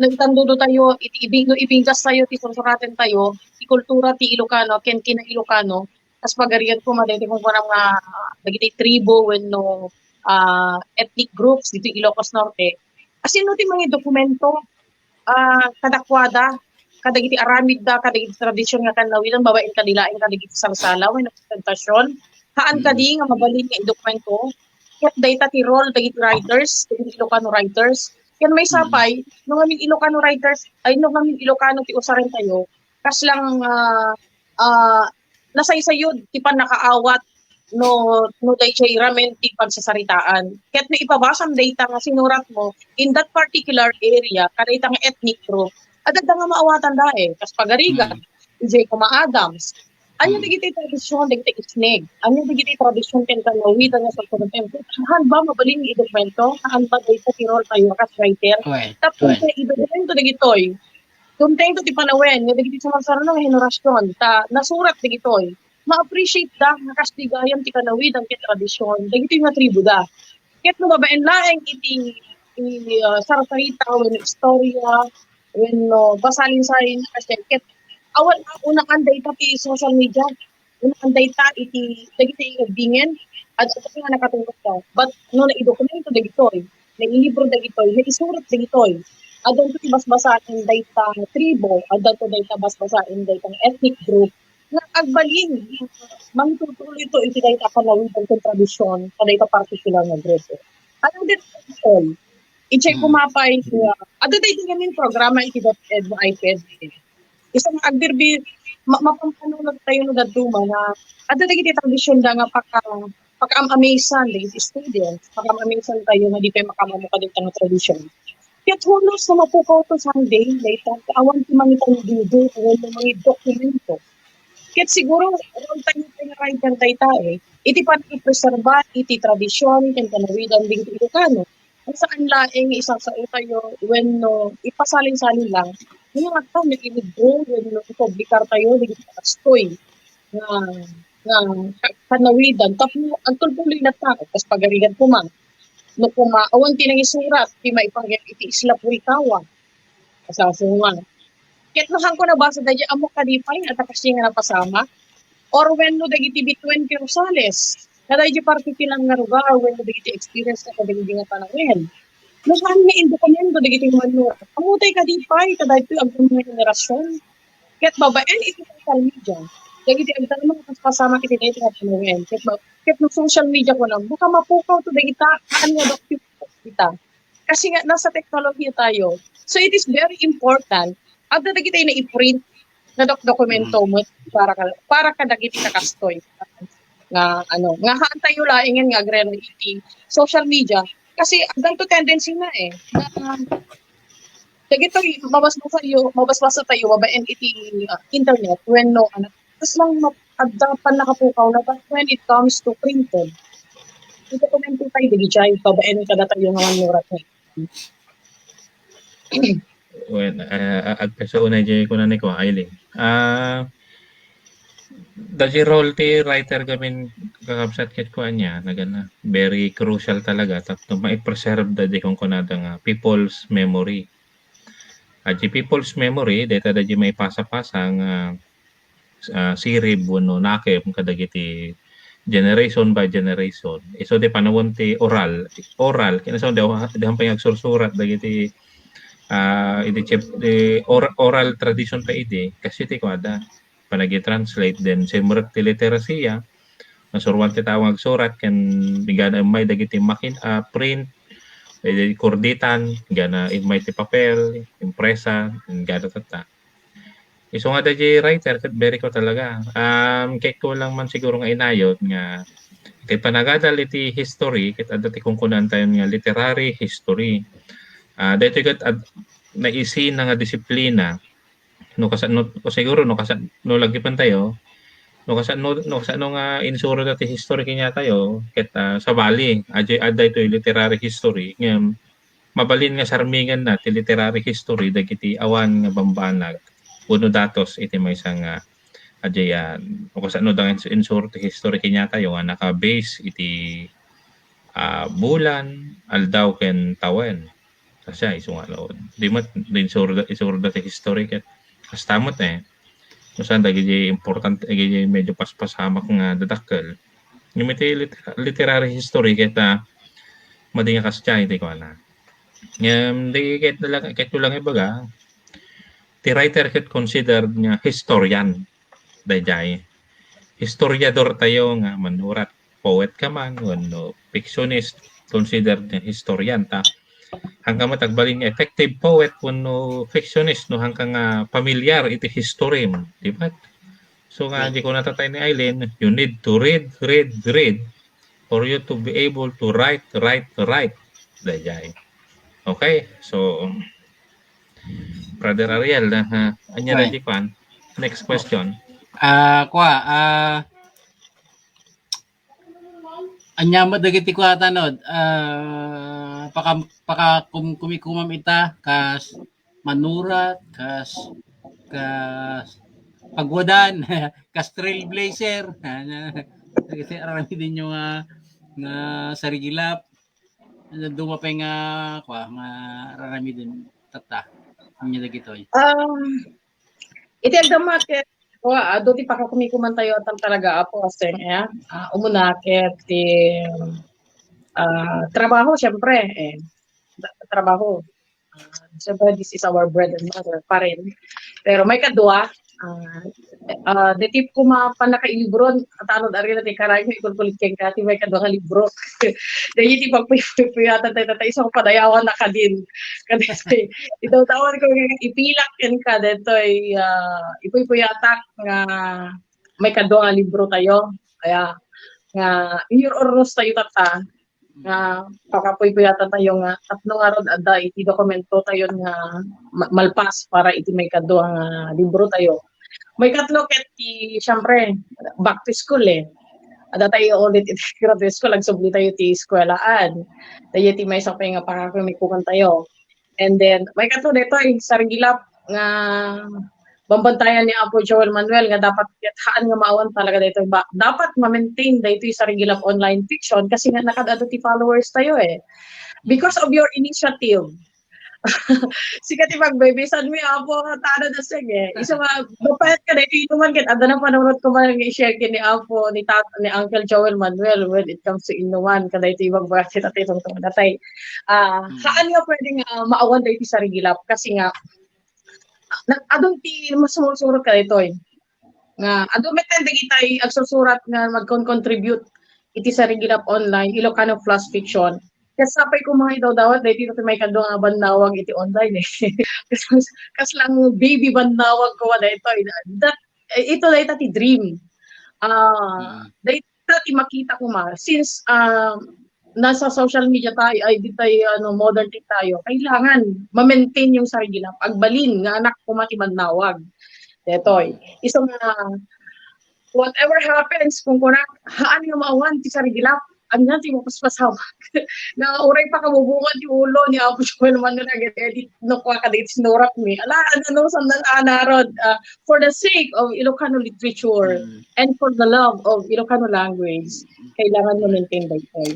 no itandudo tayo, iti ibing-, no ibinggas tayo, ti sursuraten tayo, ti kultura ti Ilocano, ken kina Ilocano, kas pagarigan ko, madaydi kung kunam nga, ah, dagiti tribo wenno, ah, ethnic groups dito Ilocos Norte. Asino ti mangidokumento, ah, kadakuada, kadagiti aramidda, kadagiti tradisyon nga kannawidan, babaen kadi laeng kadagiti sarsala wenno presentasion. Haan Mm. kadi nga mabalin nga idokumento. Ket dayta ti role dagiti writers, dagiti Ilocano writers. Ken maysa Mm. pay, no ngamin Ilocano writers, ay, no ngamin Ilocano ti usaren tayo, kas lang, ah, ah, nasaysayod ti pannakaawat no, no dayjay ramen ti pagsasaritaan. Ket no ipabasam dayta nga sinurat mo in that particular area, kadayta nga ethnic group, adda nga maawatan da eh, kas pagarigan, Mm. D J Kuma Adams, Ania dagiti tradision, dagiti isneg? Ania dagiti tradision ken kanawidan nga saan ba mabalin nga idokumento? Saan ba dayta ti role tayo as writer? Tapno idokumento dagitoy. Kontento ti panawen nga dagiti sumarsarano nga henerasyon ta nasurat dagitoy. Ma-appreciate da nga kas di gayam ti kanawidan ken tradision dagitoy nga tribu da. Ket no babaen laeng iti, iti, ah, sarsarita wenno istorya wenno pasalin-salin a kasdiay, ket awan a unaan dayta ti social media. Unaan dayta iti dagiti ubingen, adda nga nakatungpal. But no naidokumento dagitoy, nailibro dagitoy, naisurat dagitoy, addanto ti basbasaen dayta tribo, addanto dayta basbasaen dayta ethnic group, nga agbalin, mangitutuloy to iti dayta kanawidan ken tradision, kadayta particular nga grupo. Another example, idiay kumapay, uh, adda daydi ngamin programa iti DepEd nga iPED. Isu nga agbirbir, ma-, mapampanunottayo no dadduma nga adda dagiti tradisionda nga paka-, pakaam-amesan dagiti students, pakaam-amesan tayo nga di pay makaammo kadayta nga tradision. Ket hunos nga mapukaw to someday, dayta, awan ti mangitandudo wenno mangidokumento. Ket siguro, role tayo pay nga writer dayta, eh, iti panagipreserba iti tradision ken kanawidan dagiti Ilocano. Saan laeng nga isasao tayo wenno ipasalin-salin lang, nga ta nailibro wenno ipublikar tayo dagiti kastoy nga, nga ka-, kanawidan tapno agtultuloy latta, kas pagarigan koma. No koma, awan ti nangisurat, ti maipanggep iti Isla Pulkawa. Kasasunga. Ket no haanko nabasa daydi, ammok kadi pay nga adda kasdiay nga napasamak. Or wenno dagiti Between Rosales, kadaydi particular nga lugar wenno dagiti experience na kadagidi nga panawen. No saan nga indokumento dagiti mannurat, ammotay kadi pay kadaytoy agdama nga henerasyon. Ket babaen iti social media, dagiti agdama nga pasamak iti daytoy nga panawen. Ket ba-, ket no social media kunam, baka mapukaw to dagita, saan nga dokumento ita. Kasi nga, nasa teknolohiya tayo. So, it is very important. Adda dagiti naiprint nga dok-, dokumento met para ka-, para kadagiti nakastoy. Nga, ano, nga haan tayo laengen nga agrero iti social media. Kasi, addanto tendency na eh. Na, dagitoy, mabasbasa tayo, mabasbasa tayo, babaen iti, ah, internet, wenno, ano, kas lang ma-, adda pannakapukaw na, but when it comes to printed, idokumento tayo dagiti babaen kadatayo nga mannurat nga. Well, ah, agpasaunay jay kuna ni Kuya Eileen. Ah, daydi role ti writer gamin kakabsat ket kuan niya, nagana, very crucial talaga tapno ma-preserve daydi kunkunada nga people's memory. Daydi people's memory, dayta daydi maipasa-pasa nga, ah, sirib wenno nakem kadagiti generation by generation. Isu ti panawen ti oral, oral, ken isu di, di pay agsursurat dagiti, ah, idi chep-, di or-, oral tradition pay idi, kas iti kuada, panagi-translate, then simrek ti literacia, nasuroan ti tao nga agsurat, ken ingana immay dagiti makin-, ah, print, eh, kurditan, ingana immay ti papel, impresa, ingana tatta. Isu nga daydi writer ket very ko talaga. Um, ket kulang man siguro nga inayot nga ket panagadal iti history, ket adda ti kunkunaan tayo nga literary history. Ah, daytoy ket ad-, naisina nga disiplina. No kasano, o siguro no kasano, no laggipen tayo, no kasano, no kasano nga insuro dati history kaniatayo, ket, ah, sabali, adda, adda itoy literary history. Ngem, mabalin nga sarminganna ti literary history dagiti awan nga bambanag wenno datos iti maysa nga, ah, adiayan. O kasano da nga ins-, insuro ti history kaniatayo nga naka-base iti, ah, bulan, aldaw, ken tawen. Kasdiay, isu nga, no, di met, di insuro da, insuro da ti history ket kasta met, eh. No saan dagiti importante, dagiti medyo paspasamak nga dadakkel. Ngem iti liter-, literary history ket, ah, madi nga kasdiay ti kuana. Ngem di ket lang, ket ko lang ibaga, ti writer ket considered nga historian. Daydiay. Historiador tayo nga manurat, poet ka man, wenno fictionist, considered nga historian ta. Haanka met agbalin nga effective poet wenno fictionist no haanka nga pamilyar iti history, di ba? So nga, di ko natatay ni Eileen, you need to read, read, read for you to be able to write, write, write. Daydiay. Okay? So, Brother Ariel, ah, ania daydi kuan? Next question. Ah, kua, ah, anya met dagiti kua tanod, ah, pakam-, pakakum-, kumikumam ita kas manurat, kas, kas pagwadan, kas trailblazer. Dagiti aramidinyo nga, nga sarigilap. Duma pay nga, kua, nga aramiden tatta. Anya dagitoy. Um, iti agdama ket, o, adu ti pakakumikumantayo a talaga, Apo, Aseng, eh. Ah, umuna ket ti, ah, trabaho, siyempre, eh. Tra-, trabaho. Ah, siyempre, this is our bread and butter pa rin. Pero maikadua, ah, ah, deti koma pannakailibron, a tanod arila ti karayom, ikulkulit kenka, ti maikadua nga libro. Daydi ti pagpuypuyatan tayo, tayo, isang padayawan na kadin. Kadin, idawdawan ko nga ipilak kenka, detoy, ah, ipuypuyatak nga maikadua nga libro tayo. Kaya, nga, inyor-ornos tayo, tata, nga pakapuypuyatan tayo nga tapno ngarud adda iti dokumento tayo nga ma-, malpas para iti maikadua nga libro tayo. Maikatlo ket ti, siyempre, back to school, eh. Adda tayo ulit iti graduate school, agsubli tayo ti eskuelaan. Tayo ti maysa pay nga pakakumikuman tayo. And then, maikatlo daytoy, sarigilap nga bambantayan ni Apo Joel Manuel nga dapat ket haan nga maawan talaga daytoy ba, dapat ma-maintain daytoy sarigilap online fiction kasi nga nakadado ti followers tayo, eh. Because of your initiative. Sika ti pagbebesan mi, Apo, tana da sige. Isu nga, mapayat ka daytoy inuman ket adda na panunot ko man nga i-share ken ni Apo, ni Tat-, ni Uncle Joel Manuel when it comes to inuman, kadaytoy ibang bracket at itong tumatay. Ah, Hmm. Haan nga pwede nga maawan daytoy sarigilap kasi nga, na-, adun ti mas sumursurot kadaytoy. Nga, adun met dagitay agsusurat nga magkon-contribute iti sarigilap online, Ilocano Plus Fiction. Ket sapay ko mga idawdawat, daytoy ti maikadua nga bannawag iti online, eh. Kas-, kaslang baby bannawag ko daytoy. That, eh, ito dayta ti dream. Ah, Mm. Dayta ti makita ko ma, since, ah, nasa social media tayo, ay, di tayo, ano, modern tech tayo, kailangan ma-maintain yung sarili lang. Agbalin nga anak ko ma ti bannawag. Detoy. Isu nga, whatever happens, kung kuna, haan nga maawan ti sarigilap, ania ti mapaspasawak. Nga uray pa kabubungan ti ulo ni Apo Joel Manuel nga edit no kua kadagiti sinurat mi. Ala, ano, no, saan na, ah, narod, ah, for the sake of Ilocano literature Mm. and for the love of Ilocano language, kailangan ma-maintain daytoy.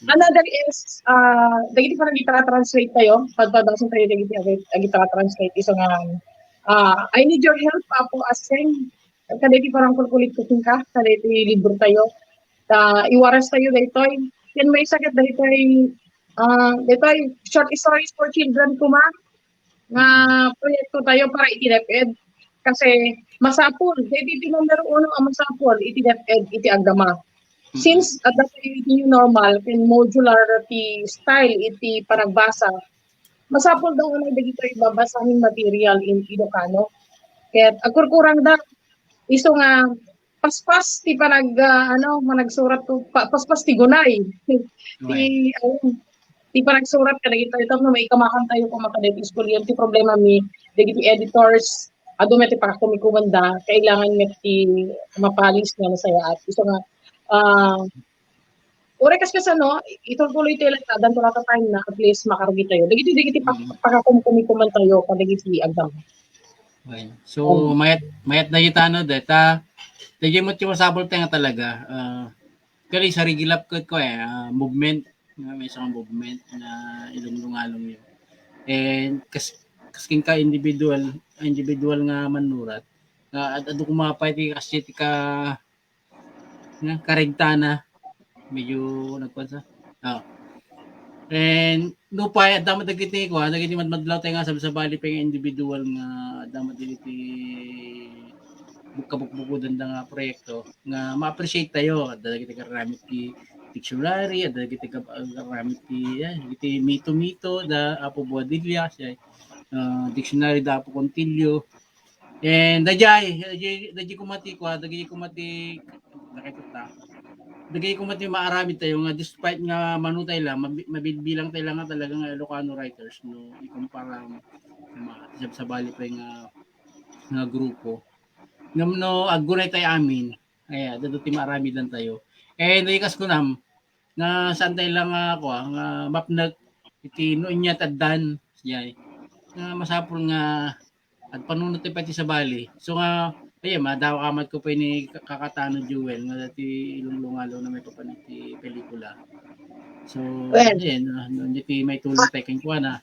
Another is, ah, dagiti parang gitara translate tayo, pagpadasan tayo dagiti agi-, gitara translate, isu nga, ah, I need your help, Apo Aseng. Kadagiti parang kulkulit ko kenka, kadagiti libro tayo. Ta, iwaras tayo daytoy. Ken maysa ket daytoy, ah, daytoy short stories for children kuma. nga proyekto tayo para iti DepEd. Kasi masapul, daydi ti numero uno a masapul iti DepEd iti agdama. Since adda tayo iti new normal ken modular ti style iti panagbasa, masapul daw nga dagitoy babasahen material in Ilocano. Ket agkurkurang da, isu nga paspas ti panag-, ah, ano, panagsurat ko, pa-, paspas ti gunay. Ti, Gunay. Ano, ti panagsurat kadagitoy, tapno maikamakan tayo koma kadagiti iskulian. Ti problema mi, dagiti editors, adu met ti pakakumikuman da, kailangan met ti mapalis nga nasayaat. Isu nga, ah, uray kas kasano, itultuloy tayo lang, addan to lang time na at least makargi tayo. Dagiti, dagiti pa-, Mm. pakakumikuman tayo, kadagiti agdama. Okay. So, Oh. mayat, mayat na ita, no, deta, dagiti met ti masapul tayo nga talaga, ah, kali sarigilap ket ko, eh, ah, movement, nga maysa nga movement nga ilunglungalong yun. And kas-, kas kenka individual, individual nga mannurat, nga ad-, adu koma pay ti kasi ti ka-, nga karigtana, medyo nagkuan sa, ah. And nupay, adda met dagiti, kuan, dagiti madmadlaw tayo nga sabsabali pay nga individual nga adda met dagiti buk-, kabukbukodan da nga proyekto nga ma-appreciate tayo. Adda dagiti agaramid ti dictionary, adda dagiti kab-, agaramid ti, eh, dagiti mito-mito da Apo Boadilla, siya, ah, dictionary da Apo Contillo. And dayjay, dayjay, dayjay koma ti kua, dayjay koma ti, nakita ta. Dayjay koma ti maaramid tayo nga despite nga mano tayo lang, mabi-, mabilbilang tayo lang nga talaga nga Ilocano writers, no, ikumpara nga ma-, sabsabali pay nga, nga grupo. Ngem no aggunay tayo amin, ay, adda ti maaramidan tayo. Eh, no ikas kunam, nga saan tayo lang, ah, kua, nga mapnek, iti no inya taddan, siya, nga masapul nga agpanunot tayo pati sa bali. So nga, ay, madawa ka mat ko pa ni kakatano Jewel, nga dati ilunglungalo na may papan iti pelikula. So, Well, ayun, ah, no, iti may tulong tayo kang kuha na.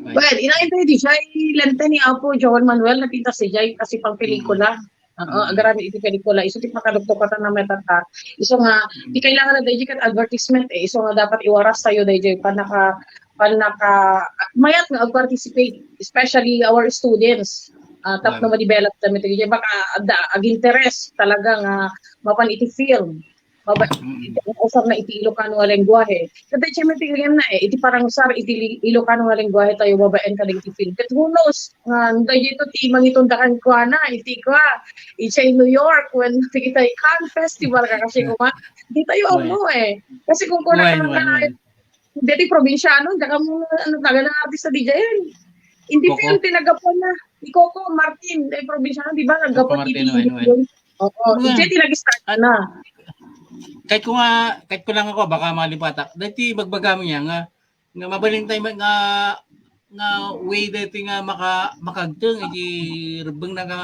Well, inayon tayo di siya, ilente ni Apo Joel Manuel na pintas di siya kasi pang pelikula. Oo, Mm. agarami iti pelikula. Isu ti pakadukdukatan na may tata. Isu nga, Mm. di kailangan na daydi kat advertisement eh. Isu nga dapat iwaras tayo daydi panaka, panaka, mayat nga ag-participate, especially our students. Ah, tapno Right. ma-develop kami daydi. Baka adda, ag-interest talaga nga mapan iti film. Maba-, Mm. iti usar na iti Ilocano nga lengguahe. Ket daydiay met ti gagayamna, eh, iti parangusar iti li-, Ilocano nga lengguahe tayo babaen kadagiti film. Ket who knows, nga daydiay to ti mangitondakan kuana, iti kua, iti New York, when dagiti Cannes Festival, kakasi kuma, di tayo Wen. ammo, eh. Kasi kung kuna Wen, ka wen, na, wen. deti probinsiano, daka mo, ano, taga ng artista di dyan. Hindi Coco. film, tinagapan na. Ni Coco Martin, eh, probinsiano, di ba? Coco Naggapan Martin, iti wen, wen. Oo, Wen. iti tinag-start na. Kahit ko nga, kahit ko lang ako, baka malipatak. Dati magbaga mo niya nga, nga mabalin tayo nga, nga way dati nga maka, makagteng, iti rebeng na nga,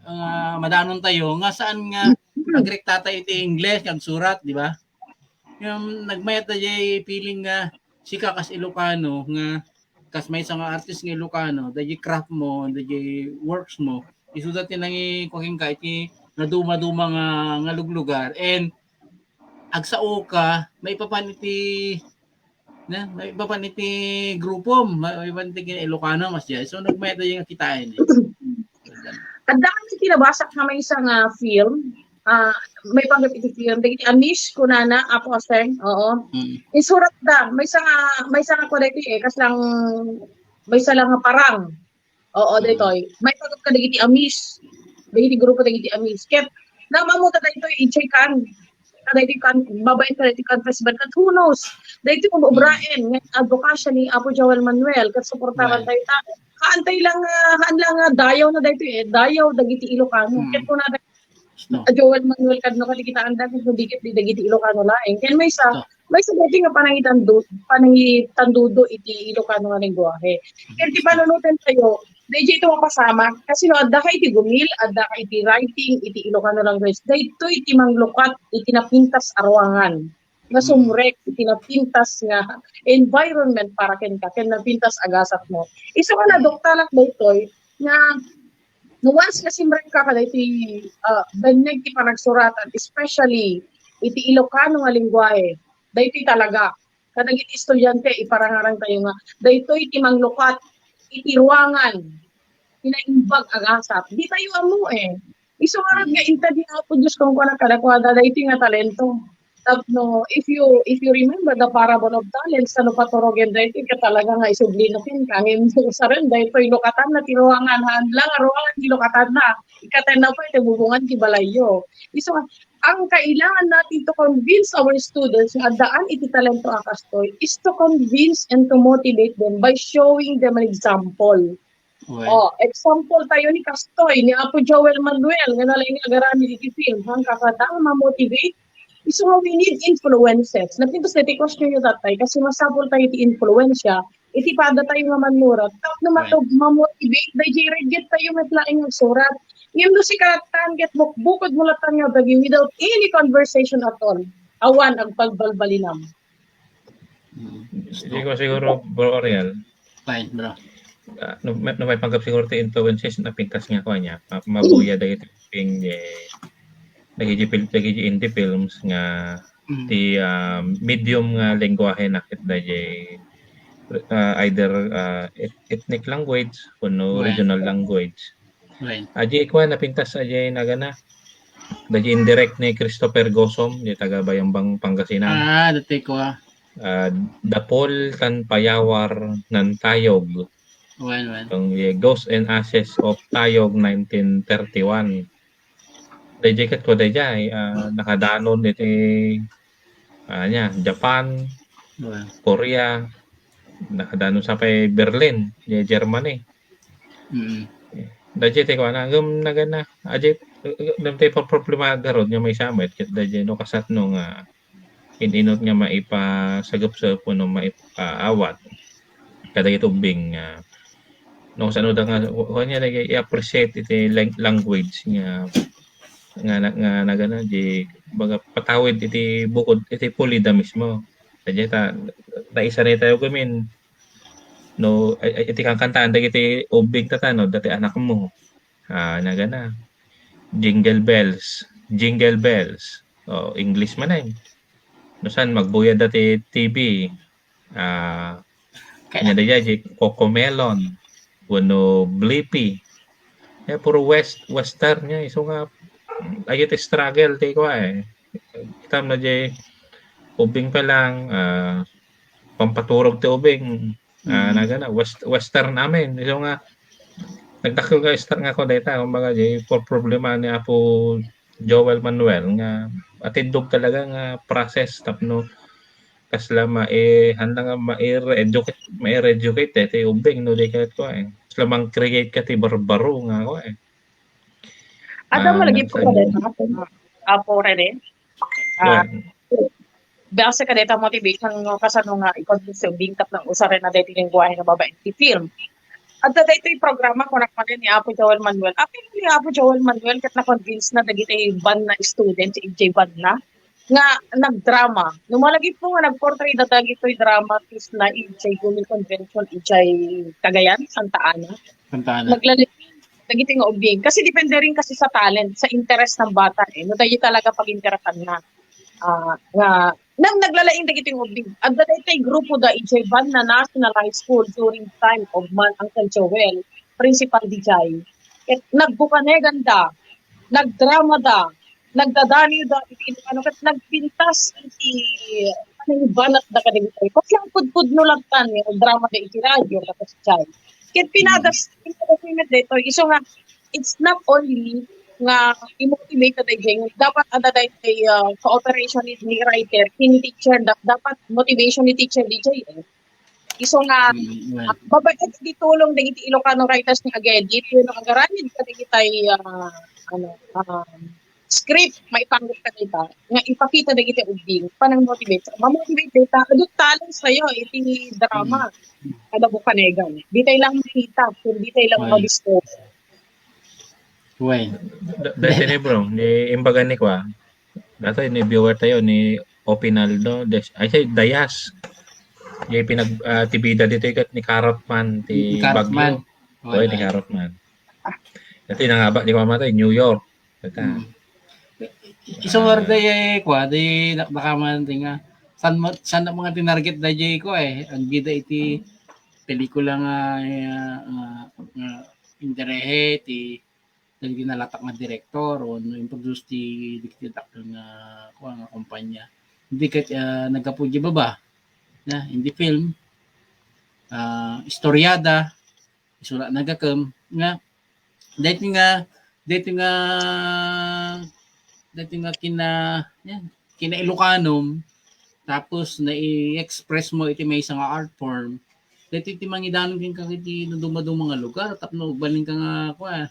nga madanon tayo, nga saan nga Mm. agrekta tayo iti English, kag surat, di ba? Yung nagmayat na jay feeling nga sika kas Ilocano, nga kas maysa nga artist nga Ilocano, dayjay craft mo, dayjay works mo, isuda ti nangi-, kuking ka, iti naduma-duma nga, nga luglugar. And agsao ka, maipapan iti, na, maipapan iti grupo, ma-, maipapan iti kin-, Ilocano, mas jay. So, nagmayat na jay nga kitain, eh. Adda kami kinabasak nga maysa nga film, ah, maipanggep iti film, dagiti Amish, kunana, Apo Aseng, oo. Mm. Isurat da, maysa nga, maysa nga kuan daytoy, eh, kas lang, maysa lang nga parang. Oo, Mm. daytoy. Maipanggep kadagiti Amish, dagiti grupo dagiti Amish. Ket, naam-ammo ta daytoy, idiay Cannes. Kadaytoy Cannes, babaen kadaytoy Cannes Festival. Ket who knows? Daytoy, Mm. ubraen, nga advocacy ni Apo Joel Manuel, ket suportaran Right. tayo ta. Haan tayo lang, ah, haan lang nga dayaw na daytoy, eh. Dayaw dagiti Ilocano. Mm. Ket kuna da-, Gusto. Joel Manuel kadno, kadi kita anda, ket dagiti, dagiti Ilocano laeng. Ken maysa, Gusto. maysa daytoy nga panangitandu-, panangitandudo iti Ilocano nga lengguahe. Ken ti panunoten tayo, dayjay ito mapasamak. Kasi no, adda ka iti gumil, adda ka iti writing, iti Ilocano language. Daytoy ti manglukat iti napintas a ruangan nga Mm. sumrek iti napintas nga environment para kenka, ken napintas a gasatmo. Isu nga naduktalak daytoy nga no once nga simrekka kadaytoy, ah, benneg ti panagsuratan, especially iti Ilocano nga lengguahe, daytoy talaga. Kadagiti estudiante, iparangarang tayo nga, daytoy ti manglukat iti ruangan, ti naimbag a gasat. Di tayo ammo, eh. Isu ngarud nga inted ni Apo Dios kenkuana kadakuada, daytoy nga talento. Tapno, if you, if you remember the parable of talents, no paturogen daytoy, ket talaga nga isublina kenka, ngem usaren daytoy, lukatanna ti ruangan, haan lang nga ruangan ti lukatanna. Ikkatenna pay ti bubongan ti balayyo. Isu nga, ang kailangan natin to convince our students nga addaan iti talento a kastoy is to convince and to motivate them by showing them an example. Well. Oh, example tayo ni kastoy, ni Apo Joel Manuel, nga nalaing nga agaramid iti film, haan, kakata, ma-motivate. Isu nga we need influences. Napintas daytoy question yo, tatay, kasi masapul tayo iti influensya, iti pada tayo nga mannurat. Tapno Right. matub-, ma-motivate, dayjay regret tayo met laeng nga agsurat. Ngem no sika lattan, ket bukbukod mo lattan nga bagi without any conversation at all. Awan agpagbalbalinam. Mm. Siguro, siguro, Bro Oriel. Fine, bro. Ah, no, may, no maipanggep siguro ti influences, napintas nga kuan niya, ma-, mabuya dagiti ping-, eh, dagiti fil-, dagiti indie films nga Mm. ti, ah, medium nga lengguahe na ket dayjay, ah, either, ah, et-, ethnic language wenno Right. regional language. Right. Adjay kuan, napintas adjay nagana. Dayjay indirect ni Christopher Gosom, di taga Bayambang, Pangasinan. Ah, dati ko, ah. Ah, The Fall tan Payawar nan Tayog. Wen, wen. Itong, eh, Ghost and Ashes of Tayog nineteen thirty-one. Dayjay ket ko dayjay, ah, nakadanon iti, ah, niya, Japan, Wen. Korea, nakadanon sa pay Berlin, di Germany. Mm. Dayjay ti kuana, ngem nagana, ajay, ngem ti problema garud nga maysa met, ket dayjay no kasatno nga in-inut nga maipasagupsup wenno maipaawat kadagiti ubbing nga no kasano da nga, kuan nga, i-appreciate iti lang-, language nga, nga, nga, nga nagana, di, baga, patawid iti bukod, iti pulida mismo. Kaya ta, ta isanay tayo gamin, no, ay, ay, iti kankantaan dagiti ubbing ta, no, dati anak mo. Ah, nagana. Jingle bells, jingle bells. Oh, English man eh. No, saan magbuyad dati T V? Ah, kanya da di Cocomelon, wenno Blippi. Eh, puro West, Western nga, isu nga, ay, iti struggle, ti ko eh. Kitam na di, ubing pa lang, ah, pampaturog ti ubing, ah, nagana, West, Western amin. Isu nga, nagdakkel nga start nga ako dayta, kumbaga, di, por problema ni Apo Joel Manuel nga atindog talaga nga process tapno kasla mai-, handa nga mai-re-educate, mai-re-educate eh, ti ubing no di ket ko eh. Kasla mang-create ka ti barbaro nga ko eh. Adda Ah, malagip ko nagsa- kadayta, Apo Rene. Ah, Kuan. Base kadayta motivation nga kasano nga i-convince ti ubing tapno usaren na daytoy lengguahe nga babaen ti film. Adda daytoy programa kunak manen ni Apo Joel Manuel. Apil ni Apo Joel Manuel ket na-convince na dagiti banna students, idiay banna, nga nagdrama. No malagipmo nga nag-portray da dagitoy drama ket na idiay Women Convention idiay Cagayan, Santa Ana. Santa Ana. Naglalagip dagiti nga ubbing. Kasi depende rin kasi sa talent, sa interes ng bata eh. No, dagiti talaga pag-interesan na. Ah, nga, nang naglalaing dagiti nga ubbing. Adda daytoy grupo da idiay banna National High School during time of man Uncle Joel, principal dijay. Ket nagbukanegan da, nagdrama da, nagdadaniw da iti ano ket nagpintas iti panangibanat da kadagitoy. Kasi ang pudpudno lang tan nga drama da iti radyo ket dijay. Ket pinadas, pinadas met daytoy. Isu nga, it's not only nga i-motivate ta dayjay, dapat adda daytoy, ah, cooperation ni, ni writer, ni teacher, da-, dapat motivation ni teacher dijay eh. Isu nga, Mm, mm. ah, babaen ti tulong dagiti Ilocano writers nga agedit, wenno agaramid kadagitay, ah, ano, ah, script maipanggep kadayta nga ipakita dagiti ubbing, panang-motivate. Ma-motivate dayta, adu talents tayo iti drama. Mm. Kada bukanegan. Di tayo lang makita, kundi tayo lang Ay. Mabisto. Uy. Da-, dati ni bro, ni imbagan ni kwa. Dati ni viewer tayo, ni Opinaldo, Des-, ay, say, Dayas. Yung pinag, ah, tibida dito ikat ni Carrot Man, ti Ni Carrot Bagyo. Man. Oy, ni Carrot Man. Dati nangaba, di ko mamatay, New York. Data. Hmm. Isu nga Ah. day, eh, kwa, di dakdakaman ti nga. San mo, san mo nga tinarget da jay ko, eh. Ang bida iti pelikula nga, eh, nga, nga inderehe, ti, dagiti nalatak nga direktor, o no, improduce ti, dagiti dakkel nga, kwa, nga kumpanya. Hindi ket, ah, naggapu di baba, na, hindi film, ah, istoryada, isula nagakem, nga, daytoy nga, daytoy nga, daytoy nga kina-, yan, kina-Ilokanom, tapos nai-express mo iti maysa nga art form. Daytoy ti mangidanon kenka iti no dumaduma nga lugar, tapno agbalin ka nga, kwa,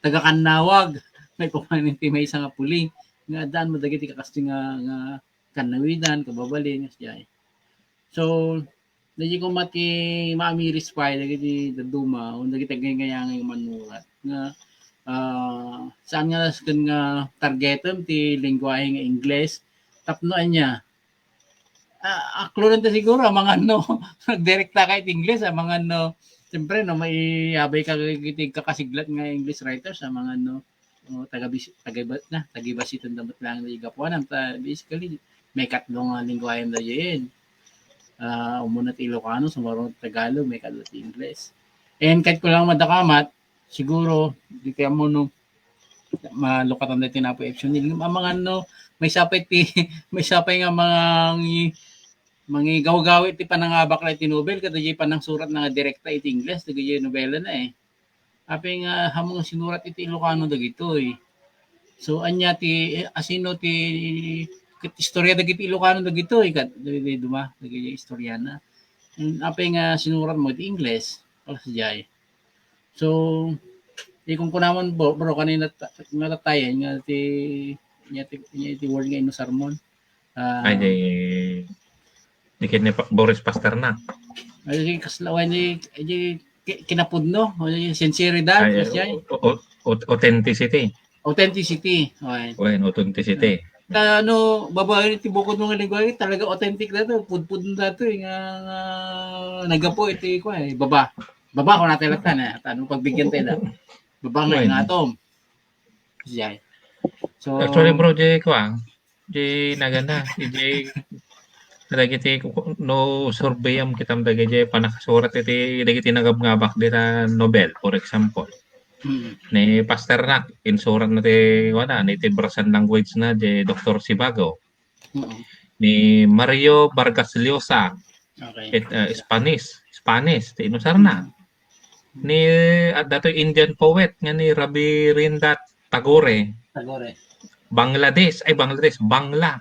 taga-Kannawag, maipapan iti maysa nga puli, nga addaan mo dagiti kakasti nga, nga kannawidan, kababalin, nga siya. So, dagiti koma ti maamiris pay dagiti dadduma, o dagiti agngayngayangay nga manurat nga, ah, saan nga nasken nga targetem ti lengguahe nga Ingles tapno ania, ah, akloren ta siguro, amangan no, nagdirekta ka iti Ingles, amangan no, siyempre, no, maiabay ka iti kakasiglat nga English writers, amangan no, o, taga-bis-, taga-, na, taga-Ibasiton da met laeng di gapuanan, ta, basically, maikatlo nga lengguahem da diay. Ah, umuna ti Ilocano, sumaruno ti Tagalog, maikatlo ti Ingles. And kahit ko lang madakamat, siguro, di kaya mo, no, malukatan da ti napo option. Amangan no, maysa pay ti, maysa pay nga mangi-, mangigawgaw iti panangabakla iti Nobel, kadagiti panangsurat na nga direkta iti Ingles, dagiti nobela na eh. Apay nga, ammom nga sinurat iti Ilocano dagitoy. So, ania ti, eh, asino ti, ket istorya dagiti Ilocano dagitoy, ket dagiti duma, dagiti istorya na. Mm, apay nga sinurat mo iti Ingles, para sa jay. So, Di kung kunaman, bro, bro, kanina ta-, nga tatayan, nga ti, nga ti, nga ti word nga inusar mo. Ah, Ay, di, di kini pa, Boris Pasternak. Ay, di kasla-, ay, di, ay, di ki-, kinapudno, ay, sinceridad, Ay, kasi ay, o- o- o- authenticity. Authenticity. Okay. Wen, authenticity. Ta, ano, babae ti bukod nga lingwahe, talaga authentic na to. Pudpud na to, eh, nga, nga nagapo iti, ko, eh, baba. Baba, kung natin lang, eh. At ano, pagbigyan tayo na. Baba nga, Wen. Nga atom. Siya. So, Actually, bro, di ko, ah. Di nagana. Di, dagiti, no, surveyam kitam dagiti panakasurat iti, dagiti nagabngabak dita Nobel, for example. Mm. Ni Pasternak, insurat na ti, wala, ni ti Brazilian language na, di Doctor Sibago. Mm. Ni Mario Vargas Llosa, Okay. it, uh, Spanish, Spanish, ti inusar na. Ni, at datoy Indian poet nga ni Rabindranath Tagore, Tagore. Bangladesh, ay Bangladesh, Bangla.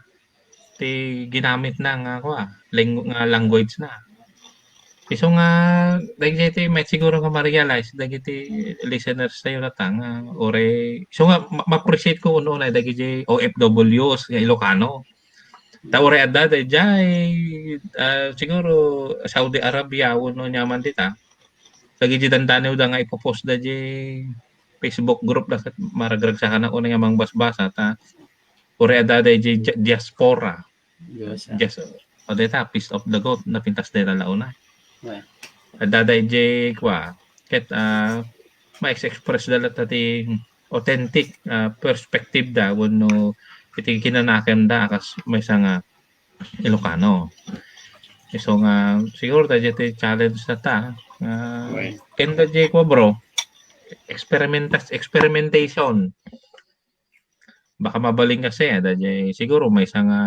Ti ginamit na nga, kwa, ling-, nga language na. Isu nga, dagiti may siguro nga ma-realize, dagiti listeners tayo na ta, nga, ore, isu nga, ma-, ma-appreciate ko uno na, dagiti O F Ws, nga Ilocano. Ta ore adda, dayjay, ah, siguro, Saudi Arabia, uno nyaman dita. Dagiti dandaniw da nga ipopost da di Facebook group da ket maragragsakana unay nga mangbasbasa ta ore adda dayjay dia-, diaspora. Yes, sir. Just, o dayta, Feast of the Goat, napintas dayta la una. Well, Adda dayjay, kwa, ket, ah, ma-express da latta ti authentic, ah, perspective da wenno iti kinanakem da a kas maysa nga Ilocano. Isu nga, siguro, dayjay ti challenge na ta, ah, Well. Ken dayjay, kwa, bro, experimentas-, experimentation. Baka mabalin kasi, ah, dayjay, siguro, maysa nga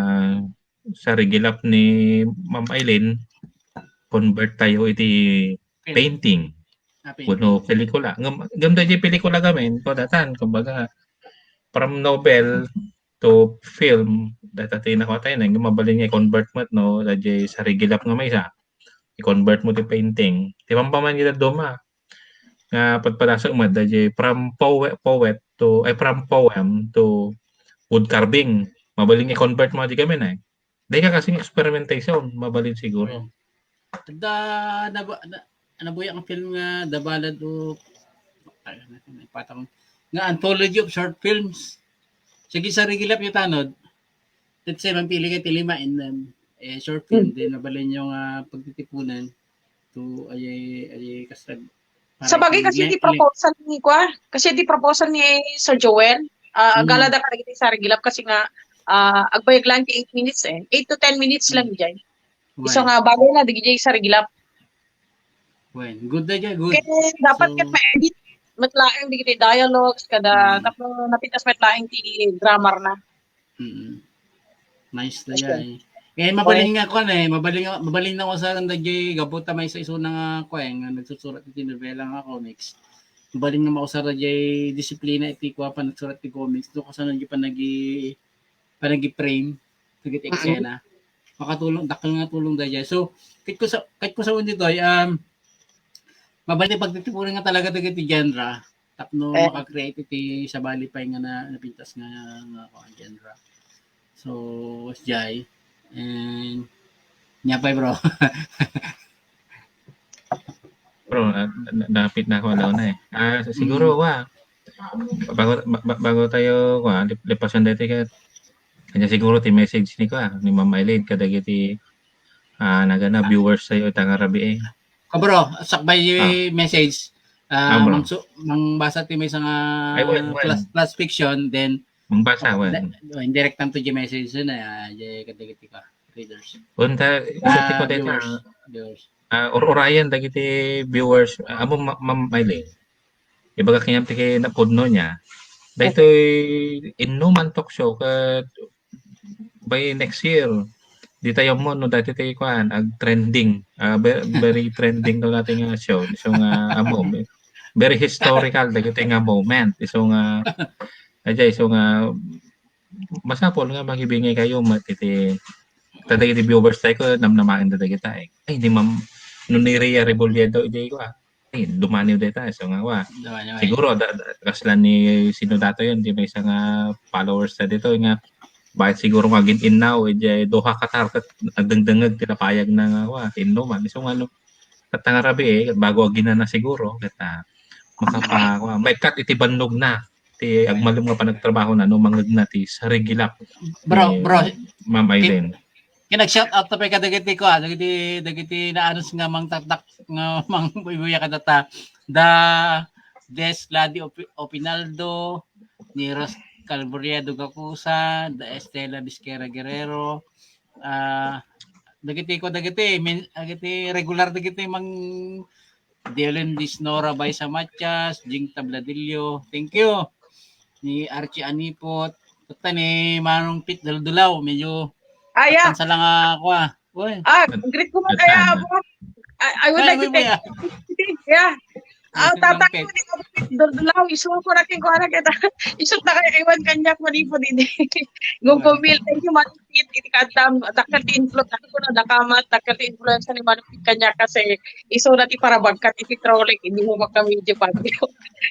sarigilap ni Ma'am Aileen, convert tayo iti painting. Happy. Wenno pelikula. Ngem, ngem dayjay pelikula gamin, kudatan, kumbaga, from novel to film, dayta ti nakuha tayo, ngem mabalin nga i-convert met, no, dayjay sarigilap nga maysa, i-convert mo ti painting. Ti mampaman iti dadduma, nga padpadasek met, dayjay from poe-, poet to, ay, from poem to wood carving. Mabalin nga i-convert mo di kami na, eh. Dayta kasing experimentation, mabalin siguro. Oh. Da, na, na, nabuya ang film nga The Ballad of, ay, ano, ipatang, nga anthology of short films. Sige, sarigilap yung tanod. Let's say, mampili kayo ti lima and then, eh, short film, then mabalin yung, ah, pagtitipunan to, ay, ay, ay, kastag. Sa bagay kasi di proposal ni kwa, kasi di proposal ni Sir Joel. Ah, Hmm. Galada ka lagi sa Regilap kasi nga ah, agbayag lang ti eight minutes eh. Eight to ten minutes lang diyan. Why? So nga bagay na di jay sa Regilap. Well, good na dyan, good. Kaya dapat So, ket ma-edit met laeng di dialogues kada Hmm. tapno napintas met laeng ti grammar na. Mm. Nice na Nice yan. Eh, mabalin nga ko eh, mabalin nga, mabalin na ko sa randa jay gapu ta may sa isuna nga ko eh, nga nagsusurat iti nobela nga comics. Mabalin nga mausar da jay disiplina iti kuwa pa nagsurat ti comics. No, kasano jay panagi, panagi frame, panagi eksena. Makatulong, dakkel nga tulong da jay. So, ket ko sa, ket ko sa undi toy, um, mabalin pagtitipunan nga talaga dagiti genre. Tapno Eh. Maka-create iti sabali pay nga na, napintas nga, nga, nga genre. So, jay. And, nya pay, bro. Bro, ah, na, na, napit na ako alaw na eh. Ah, siguro, Mm. wa, bago, ba-, ba-, bago tayo, wa, lip-, lipasan dati ka, kanya siguro ti message ni, kwa, ni Ma'am Aileen, kadagiti, ah, nagana viewers tayo, tanga rabi eh. Ko, bro, sakbay yung Ah. message. Ah, Ah, bro. mangsu-, mangbasa ti may nga Ay, well, well. plus, plus fiction, then, Mangbasa, well. di-, oh, indirect to the message na, ah, jay kadagiti ka, readers. Unta, Ah, ko dito, viewers. Viewers. ah, or-, orayan dagiti viewers, ah, amo ma-, Ma'am Aileen. Ibaga kanyam ti kinapudno niya. Daytoy innuman talk show ket by next year, di tayo mo, no, dati tayo kuan, ag trending. Ah, ve-, very trending daw natin nga show. So nga, amo, very historical, dagiti nga moment. So nga, ajay, so nga, masapol nga makibingay kayo, mat-, iti, ta dagiti viewers tayo ko, namnamaen da dagita eh. Ay, ni Ma'am, no ni Rhea Rebolledo, iti ko ah. Ay, dumaniw dayta, so nga wa. Dumaniw, ay. Siguro, da, da, kasla ni sino dato yun, di may isa nga followers na dito nga, bakit siguro nga gin-innaw, eh, di, duha ka target, agdengdengeg, ti napayag na nga, wa, inuman. So nga, no, katangarabi eh, bago agina na siguro, kata, makapa, wa, may kat iti bannog na, ti agmalem nga panagtrabaho na, no, mangeg na ti sarigilap. Bro, Eh, bro, Ma'am Aileen. Kaya nag-shout out ta pay kadagiti ko, ah, dagiti, dagiti naanus nga mangtaktak, nga mangbubuya kadata. Da Des Gladi Opi-, Opinaldo, ni Ros Calvariado Gacusa, da Estela Bisquera Guerrero, ah, dagiti ko, dagiti, min-, dagiti regular dagiti mang Dylan Disnora Baisa Matias, Jing Tabladillo. Thank you. Ni Archie Anipot. Tatta ni Manong Pete Daldulaw. Medyo Ah, yeah. Tansa lang ako ah. Uy. Ah, greet ko mo kaya amo. I, I would like to thank you. Yeah. Ah, tatang ko ni Daldulaw. Isu ko na king kuha na kita. Isu na kayo iwan kanya ko ni po didi. Ngumkumil. Thank you, Manong Pete. Iti kaddam. Dakkel ti influence. Dakkel ko na dakamat. Dakkel ti influence ni Manong Pete kanya kasi isu na ti parabagkat iti trolley. Hindi mo makamidyo pati.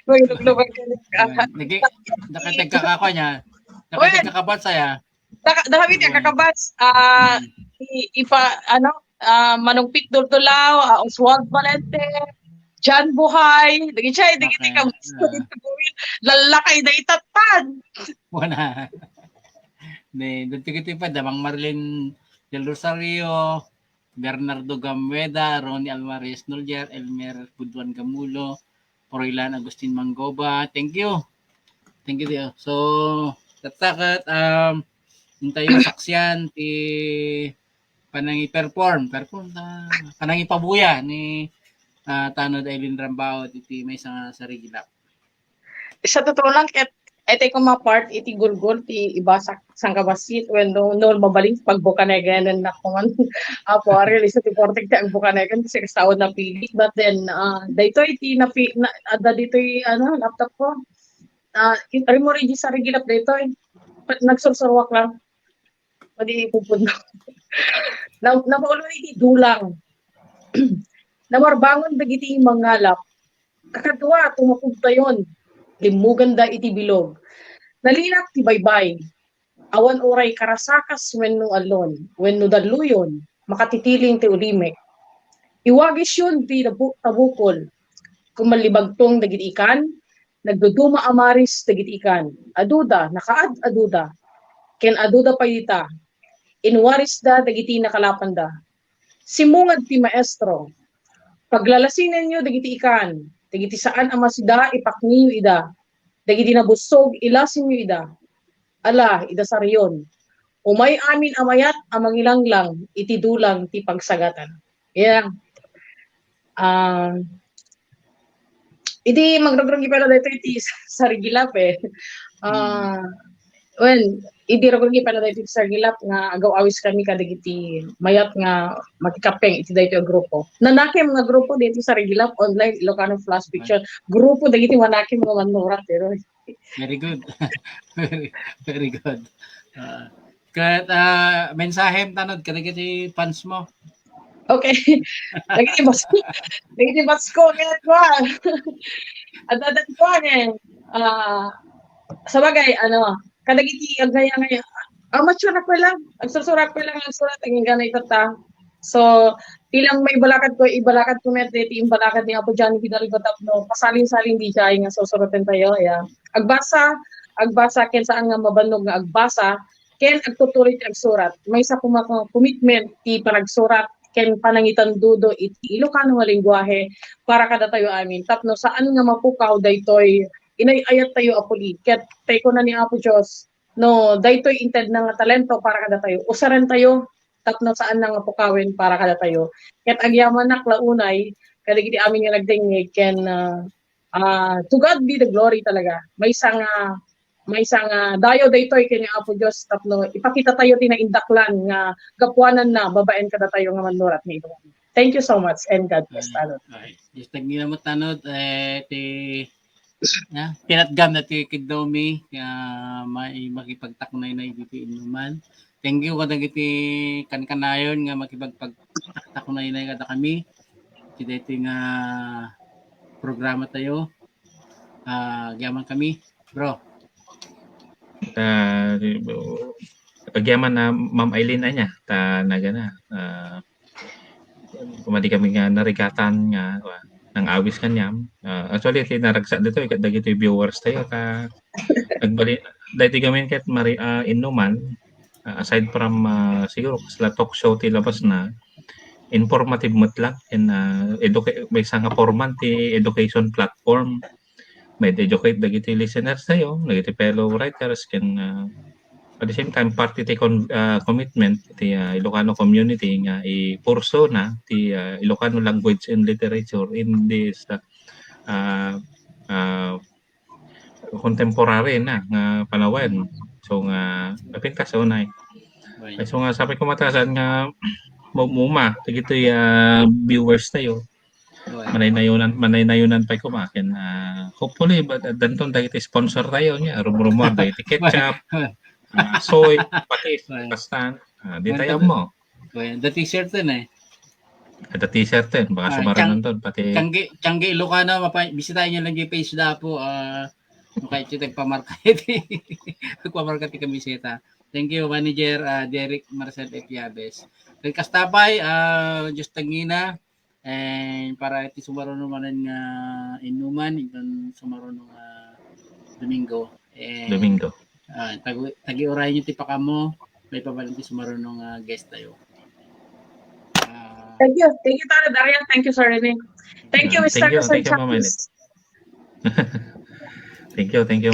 May luglubag ka. Nagi, dakatag kakakwa niya. Dakatag kakabat saya. Daka-, daka-, daka-, kakabats, ah, i-, ipa-, ano, ah, Manong Pete Durdulaw, ah, Oswald Valente, John Buhay, dagiti ay, dagiti kabats ko dito gawin. Lalakay da itatan. Wala. Ne, dagiti pa, Damang Marlene Del Rosario, Bernardo Gamueda, Ronnie Alvarez Nolger, Elmer Buduan Gamulo, Froilan Agustin Mangoba. Thank you. Thank you, Dio. So, tattaket, um, intayo saksian ti panangi-perform, perform ta, panangipabuya ni, ah, Tanod Eileen Rambaud iti maysa nga sarigilap. Sa totoo lang, ket, etay ko ma-part iti gulgol ti ibasak sangkabassit wenno no mabalin pagbukaneganen na kuman. Apo, Ariel, isu ti portek ti agbukanegen, kasi kasaon napili. But then, ah, daytoy ti napi-, na, adda ditoy, ano, laptop ko. Ah, it, remorigi sarigilap daytoy. Nagsursuruak lang. Madi ipupudno. Na, napaulo iti dulang. Namarbangon dagiti mangalap. Kakadua, tumapugtayon. Limmuganda iti bilog. Nalilak ti baybay. Awan uray karasakas wenno allon, wenno dalluyon, makatitiling ti ulimek. Iwagisyon ti tabu-, tabukol. Kumallibagtong dagiti ikan, nagduduma a maris dagiti ikan. Aduda, nakaad-aduda. Ken aduda pay dita, inwarisda dagiti nakalapanda. Simmungad ti maestro. Paglalasinenyo dagiti ikan, dagiti saan a masida, ipakniyo ida. Dagiti nabussog, ilasinyo ida. Ala, idasaryon. Umay amin a mayat a mangilanglang iti dulang ti pagsagatan. Yeah. Ah, idi magrugrugi pay la daytoy ti sarigilap eh. Ah, well, idi rugrugi pay la daytoy ti sarigilap nga agaw-awis kami kadagiti mayat nga makikappeng iti daytoy a grupo. Nanakem nga grupo daytoy sarigilap online Ilocano Flash Fiction. Grupo dagiti manakem nga mannurat pero Very good. Very, very good. Ah, ket, ah, mensahem Tanod kadagiti fans mo. Okay. Dagiti bas-, dagiti bas ko, kaya ko, ah. At, at, at, ko, eh. Ah, sa bagay, ano, kadagiti, agaya, agaya, amateur ako lang. Agsusurat ko lang, agsurat, ang ganay tata. So, bilang may balakad ko, ibalakad ko met, ti imbalakad ni Apo Johnny Hidalgo tapno, pasalin-salin di siya, nga susuratan tayo, yeah. Agbasa, agbasa, ken saan nga mabannog nga agbasa, ken agtutuloy ti agsurat. Maysa koma nga commitment ti panagsurat ken panangitandudo iti Ilocano nga lengguahe para kadatayo amin. Tapno saan nga mapukaw daytoy inay-ayat tayo a puli. Ket tay kuna ni Apo Dios, no, daytoy intedna nga talento para kadatayo. Usaren tayo tapno saan nga pukawen para kadatayo. Ket agyamanak la unay kadagiti amin nga nagdengngeg ken, ah, ah, to God be the glory talaga. Maysa nga, maysa nga dayaw daytoy ken ni Apo Dios tapno ipakita tayo ti naindaklan nga gapuananna babaen kadatayo nga mannurat nga iduan. Thank you so much and God bless tayo. Ay, just tagina mo Tanod, eh, ti, ya, pinatgam na ti kiddomi, kaya may makipagtaknay na iti inuman. Thank you kadagiti kankanayon nga makipagpagtaknay na kada kami. Ti daytoy nga programa tayo. Ah, agyaman kami, bro. Ah, agyaman na Ma'am Eileen ania, ta nagana. Ah, kumadi kami nga narigatan nga, wa, nang awis kaniam. Ah, actually, ti naragsak ditoy, ket dagiti viewers tayo, ta nagbali-, dagiti gamin ket mari-, ah, innuman, ah, aside from, ah, siguro, kasla talk show ti labas na, informative met lang, and, ah, educa-, maysa nga format ti education platform. May educate dagiti listeners tayo, dagiti fellow writers, ken, ah, at the same time, parte ti con-, ah, commitment ti, ah, Ilocano community nga ipurso na ti, ah, Ilocano language and literature in this, ah, ah, ah, contemporary na nga panawen. So nga, napintas unay. Boy. Ay, so nga, sabi ko matasan nga, mu-, muma, dagiti, ah, viewers tayo. Boy. Manaynayonan, manaynayonan pay kumakin. Ah, hopefully, but, ah, danton dagiti sponsor tayo niya. Rumrumor dagiti ketchup, ah, soy, patis, Boy. Kastan. Ah, di Boy, tayo boy. mo. Boy, the t-shirt din eh. Ada t-shirt din. Baka Ah, sumaran tiyang-, nandun. Pati Tiyanggi, Tiyanggi Ilocano, mapay-, bisitahin niyo lang yung page dapo. Ah, no, kahit yung nagpamarka iti, nagpamarka ti kamiseta. Thank you, Manager, ah, Derek Marcel Epiabes. Kay kasta pay, ah, just tangina, and para iti sumaruno manen nga innuman, itan sumaruno nga Domingo. And, Domingo. Ah, tagi-, tagiuray niyo ti pakamo, maipapan ti sumaruno nga guest tayo. Ah, Thank you. Thank you, Tara Daria. Thank you, Sir Rene. Thank you, Ah, Mister thank you, Kasal thank you, Ma'am Eileen. Chakis. Thank you, thank you,